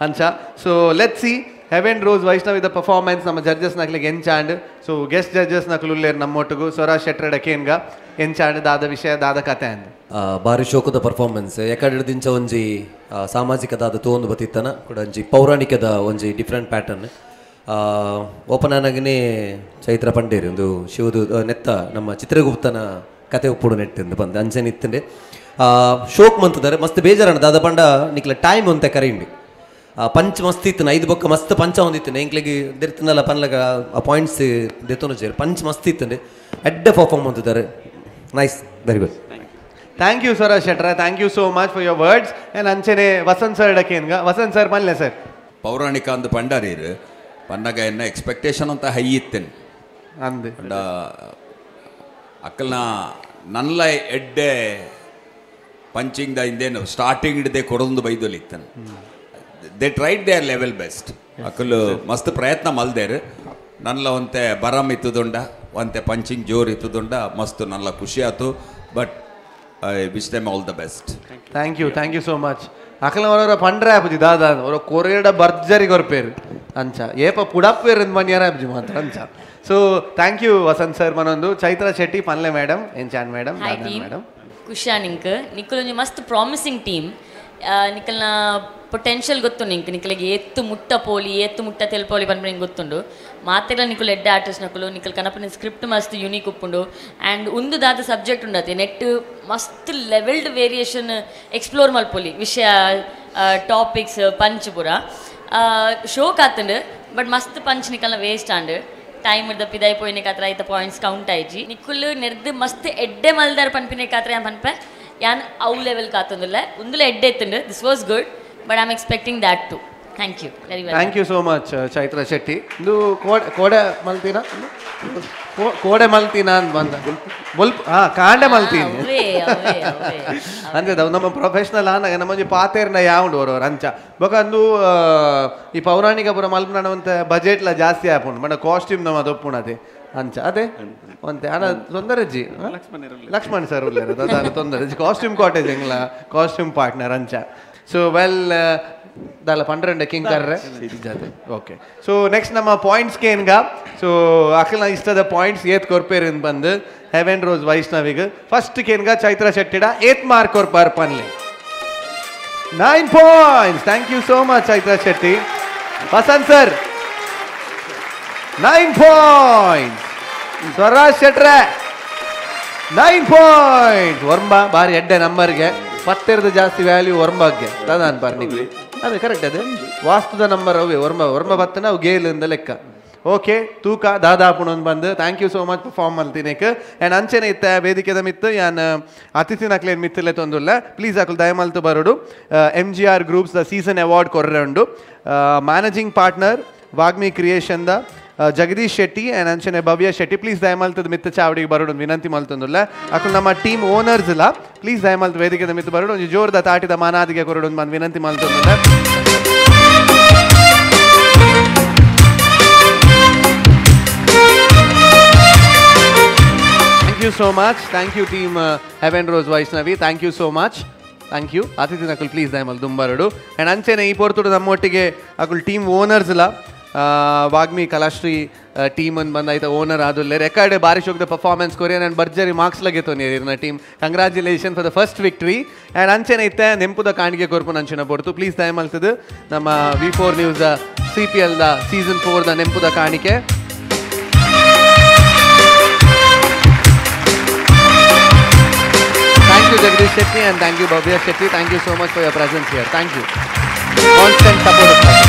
ಅಂಚ so let see heaven rose ವೈಷ್ಣವಿದ performance ನಮ್ಮ ಜಡ್ಜಸ್ ನಕ್ಲಿಗೆ ಎಂಚಾಂಡ್ ಸೊ ಗೆಸ್ಟ್ ಜಡ್ಜಸ್ ನಕ್ಲು ಉಲ್ಲೇರು ನಮ್ಮೊಟ್ಟಿಗೂ ಸ್ವರಾಜ್ ಶೆಟ್ರಡ ಕೇನ್ಗ ಎಂಚಾಂಡ್ ದಾದ ವಿಷಯ ದಾದ ಕತೆ ಅಂದ್ ಬಾರಿ ಶೋಕದ ಪರ್ಫಾರ್ಮೆನ್ಸ್ ಎಕಡೆ ದಿಂಚ ಒಂಜಿ ಸಾಮಾಜಿಕ ದಾದ ತೋಂದು ಬತ್ತಿತ್ತನ ಕೂಡ ಒಂಜಿ ಪೌರಾಣಿಕದ ಒಂಜಿ ಡಿಫ್ರೆಂಟ್ ಪ್ಯಾಟರ್ನ್ ಓಪನ್ ಆನಾಗನೇ ಚೈತ್ರ ಪಂಡೇರಿ ಒಂದು ಶಿವದು ನೆತ್ತ ನಮ್ಮ ಚಿತ್ರಗುಪ್ತನ ಕತೆ ಒಪ್ಪುಡು ನೆಟ್ಟಿಂದು ಬಂದು ಅಂಚನೆ ಇತ್ತಂಡೆ ಶೋಕ್ ಮಂತದಾರೆ ಮಸ್ತ್ ಬೇಜಾರಣ ದಾದ ಪಂಡ ನಿಕ್ಲ ಟೈಮ್ ಅಂತ ಕರೆಂಡಿ ಪಂಚ್ ಮಸ್ತ್ ಇತ್ತು ಐದು ಬೊಕ್ಕ ಮಸ್ತ್ ಪಂಚ ಒಂದಿತ್ತು ಎಂಕ್ಲೆಗೆ ದೆರ್ತನಲ್ಲ ಪನ್ಲಗ ಆ ಪಾಯಿಂಟ್ಸ್ ದೆತ್ತೊಂದು ಸೇರಿ ಪಂಚ್ ಮಸ್ತ್ ಇತ್ತಂಡೆ ಎಡ್ಡೆ ಪರ್ಫಾರ್ಮ್ ಅಂತಿದ್ದಾರೆ. Nice, very good. Thank you Swaraj Shettar, thank you so much for your words. And ಅಂಚನೆ ವಸಂತ್ ಸರ್ ಡಕೇನ್ಗ ವಸಂತ್ ಸರ್ ಮಲ್ಲೆ ಸರ್. ಪೌರಾಣಿಕ ಅಂದು ಪಂಡಾರೀರು ಪನ್ನಗ ಎನ್ನ ಎಕ್ಸ್ಪೆಕ್ಟೇಷನ್ ಅಂತ ಹೈ ಇತ್ತೇನೆ ಅಂದು ಪಂಡ ಅಕ್ಕಲ್ನ ನಲ್ಲ ಎಡ್ಡೆ ಪಂಚಿಂಗ್ the ಇಂದೇನು ಸ್ಟಾರ್ಟಿಂಗ್ ಹಿಡ್ದೆ ಕೊಡೊಂದು ಬೈದೊಲಿ ಇತ್ತೇನೆ. They tried their level best. ಅಕ್ಕಲು ಮಸ್ತ್ ಪ್ರಯತ್ನ ಮಲ್ದೇರು ನಲ್ಲ ಒಂತೆ ಬರಮ್ ಇತ್ತುದುಂಡ ಒಂತೆ ಪಂಚಿಂಗ್ ಜೋರು ಇತ್ತುದುಂಡ ಮಸ್ತ್ ನಲ್ಲ ಖುಷಿ ಆಯ್ತು. But I wish them all the best. Thank you, thank you so much. ಅಕಲ ಪಂಡ್ರೆ ಆಪುಜಿ ದಾದಾ ಅವರ ಕೊರಿಯಡ ಭರ್ಜರಿ ಕೊರ್ಪೇರು ಅಂಚ ಏಪ ಪುಡಪ್ಪೇರು ಮನ್ಯಾರ ಆಪುಜಿ ಮಾತ್ರ ಅಂಚ. So thank you Vasanth sir. ಮನೊಂದು ಚೈತ್ರ ಶೆಟ್ಟಿ ಪನ್ಲೆ ಮೇಡಮ್ ಎಂಚಾನ್ ಮೇಡಮ್ ಮೇಡಮ್ ಖುಷಿಯಾ ನಿಂಕ್ ನಿಕ್ಕಲೊಂಜಿ ಮಸ್ತ್ ಪ್ರಾಮಿಸಿಂಗ್ ಟೀಮ್. ನಿಕ್ಕಲ್ನ ಪೊಟೆನ್ಷಿಯಲ್ ಗೊತ್ತು ನಿಂಕ್ ನಿಕ್ಕಲಿಗೆ ಏತ್ತು ಮುಟ್ಟ ಪೋಲಿ ಏತ್ತು ಮುಟ್ಟ ತೆಲ್ಪೋಲಿ ಪನ್ಪು ನಿಂಗೆ ಗೊತ್ತುಂಡು. ಮಾತೆಲ್ಲ ನಿಕ್ಕಲು ಎಡ್ಡೆ ಆರ್ಟಿಸ್ಟ್ ನಕಲು ನಿಕ್ಕಲ್ ಕನಪನ ಸ್ಕ್ರಿಪ್ಟ್ ಮಸ್ತ್ ಯುನೀಕ್ ಉಪ್ಪುಂಡು ಆ್ಯಂಡ್ ಒಂದು ದಾದ ಸಬ್ಜೆಕ್ಟ್ ಉಂಡತೆ ನೆಟ್ ಮಸ್ತ್ ಲೆವೆಲ್ಡ್ ವೇರಿಯೇಷನ್ ಎಕ್ಸ್ಪ್ಲೋರ್ ಮಲ್ಪೊಲಿ ವಿಷಯ ಟಾಪಿಕ್ಸ್ ಪಂಚ್ ಪೂರ ಶೋಕ್ ಆತಂಡು. ಬಟ್ ಮಸ್ತ್ ಪಂಚ್ ನಿಕ್ಕಲ್ನ ವೇಸ್ಟ್ ಆಂಡ್ ಟೈಮ್ ಇರ್ದ ಪಿದಾಯಿ ಪೋಯಿನ ಕಾತ್ರ ಐತ ಪಾಯಿಂಟ್ಸ್ ಕೌಂಟ್ ಆಯ್ಜಿ. ನಿಕ್ಕುಲ್ ನೆರ್ದು ಮಸ್ತ್ ಎಡ್ಡೆ ಮಲ್ದಾರ್ ಪನ್ಪಿನ ಕಾತ್ರ ಯಾನ್ ಪನ್ಪೆ ಯಾನ್ ಅವು ಲೆವೆಲ್ ಕಾತೊಂದುಲ್ಲ ಉಂದುಲ ಎಡ್ಡೆ ಇತ್ತುಂಡು. This was good but I am expecting that too. Thank you very well. Thank you so much Chaitra Shetty. ಇಂದು ಕೋಡೆ ಮಲ್ತಿನ ಕೋಡೆ ಮಲ್ತಿನ ಅಂತ ಬಂದ ಬೊಲ್ಪ ಹಾ ಕಾಂಡೆ ಮಲ್ತೀನಿ ಅಂದ್ರೆ ನಮ್ಮ ಪ್ರೊಫೆಷನಲ್ ಆನಾಗ ನಮ್ಮೊಂಜಿ ಪಾತೇರ್ನ ಯಾವುಂಡು ಹೊರವರು ಅಂಚ ಬೊಕ ಅಂದು ಈ ಪೌರಾಣಿಕ ಪುರ ಮಲ್ಪನ ಒಂತೆ ಬಜೆಟ್ಲ ಜಾಸ್ತಿ ಆಪುಂಡು ಮನ ಕಾಸ್ಟ್ಯೂಮ್ ನಮ್ಮ ದೊಪ್ಪುಣದೆ ಅಂಚ ಅದೇ ಒಂತೆ ಅನ ತೊಂದರೆ ಜಿ ಲಕ್ಷ್ಮಣ್ ಸರ್ ಉಲ್ಲೇರ ಅದಾನ ತೊಂದರೆ ಕಾಸ್ಟ್ಯೂಮ್ ಕಾಟೇಜ್ ಎಂಗ್ಲ ಕಾಸ್ಟ್ಯೂಮ್ ಪಾರ್ಟ್ನರ್ ಅಂಚ. ಸೊ ವೆಲ್ ದಾಲ ಪಂಡ್ರೆಂಡ ಕಿಂಗ್ ಕರ್ರೆ ಜಾತೆ. ಓಕೆ ಸೊ ನೆಕ್ಸ್ಟ್ ನಮ್ಮ ಪಾಯಿಂಟ್ಸ್ ಕೇನ್ಗ. ಸೊ ಅಖಿಲ ಇಷ್ಟದ ಪಾಯಿಂಟ್ಸ್ ಏತ್ ಕೊರ್ಪೇರಿಂದ ಬಂದು ಹೆವೆನ್ ರೋಸ್ ವೈಷ್ಣವಿಗೆ ಫಸ್ಟ್ ಕೇನ್ಗ ಚೈತ್ರ ಶೆಟ್ಟಿಡ ಏತ್ mark ಕೊರ್ಪಾರ್ ಪನ್ಲೆ 9 points. Thank you so much Chaitra Shetty. Vasanth sir 9 points. Swaraj ಶೆಟ್ರೆ 9 points. ವರ್ಮ ಬಾರಿ ಎಡ್ಡೆ ನಂಬರ್ಗೆ ಪತ್ತೆರದು ಜಾಸ್ತಿ ವ್ಯಾಲ್ಯೂ ವರ್ಮಕ್ಕೆ ತದಾನ್ ಪಾರ್ನಿಗೆ ಅದೇ ಕರೆಕ್ಟ್ ಅದೇ ವಾಸ್ತುದ ನಂಬರ್ ಅವೇ ವರ್ಮ ವರ್ಮ ಬತ್ತನ ಅವು ಗೇಲಿಂದ ಲೆಕ್ಕ. ಓಕೆ ತೂಕ ದಾದಾಪುಣನ್ ಬಂದು thank you so much perform ಮಲ್ತಿನೇಕ್. ಆ್ಯಂಡ್ ಅಂಚೆನೆ ಇತ್ತ ವೇದಿಕೆದ ಮಿತ್ತು ಯಾನ್ ಅತಿಥಿ ನಕ್ಲೇನ್ ಮಿತ್ತಲೆ ತೊಂದುಲ್ಲ ಪ್ಲೀಸ್ ಅಕುಲ್ ದಯಮಲ್ತು ಬರೋಡು. M G R groups the season award ಕೊರ್ರೆ ಉಂಡು. Managing partner Vagmi creation the Jagadish Shetty and ಅಂಚನೆ ಭವ್ಯ ಶೆಟ್ಟಿ ಪ್ಲೀಸ್ ದಯಮಲ್ತದ ಮಿತ್ತ ಚಾವಡಿಗೆ ಬರೋಡು ವಿನಂತಿ ಮಲ್ತೊಂದುಲ್ಲ. ಅಕುಲ್ ನಮ್ಮ ಟೀಮ್ ಓನರ್ಸ್ ಇಲ್ಲ ಪ್ಲೀಸ್ ದಯಮಲ್ತ ವೇದಿಕೆದ ಮಿತ್ತು ಬರೋಡು ಒಂಜಿ ಜೋರದ ತಾಟಿದ ಮಾನಾದಿಗೆ ಕೊರಡು ಬಂದು ವಿನಂತಿ ಮಲ್ತೊಂದುಲ್ಲ. Thank you so much. Thank you team Heaven Rose Vaishnavi. Thank you so much. Thank you. ಅತಿಥಿ ನಕುಲ್ ಪ್ಲೀಸ್ ದಯಮಲ್ ದುಂಬರಡು. ಆ್ಯಂಡ್ ಅಂಚೆನೆ ಈ ಪೊರ್ತುಡು ನಮ್ಮೊಟ್ಟಿಗೆ ಅಕುಲ್ ಟೀಮ್ ಓನರ್ಸ್ ಇಲ್ಲ ವಾಗ್ಮಿ ಕಲಾಶ್ರೀ ಟೀಮ್ ಅನ್ನು ಬಂದಾಯ್ತ ಓನರ್ ಆದುಲ್ಲೆ ರೆಕಾರ್ಡ್ ಬಾರಿ ಶೋಕ್ದ ಪರ್ಫಾರ್ಮೆನ್ಸ್ ಕೊರಿಯನ್ ಆ್ಯಂಡ್ ಭರ್ಜರಿ ಮಾರ್ಕ್ಸ್ ಲಗೆತೋ ನೀರಿನ team. Congratulation for the first victory. And ಅಂಚೆನೆ ಇತ್ತೆ ನೆಂಪುದ ಕಾಣಿಕೆ ಕೊರ್ಪುನ ಅಂಚಿನ ಪೊರ್ತು ಪ್ಲೀಸ್ ದಯಮಲ್ತದು ನಮ್ಮ V4 news CPL the season 4 the ನೆಂಪುದ ಕಾಣಿಕೆ. Thank you Jagadish Shetty and thank you Bhavya Shetty. Thank you so much for your presence here. Thank you. Constant support.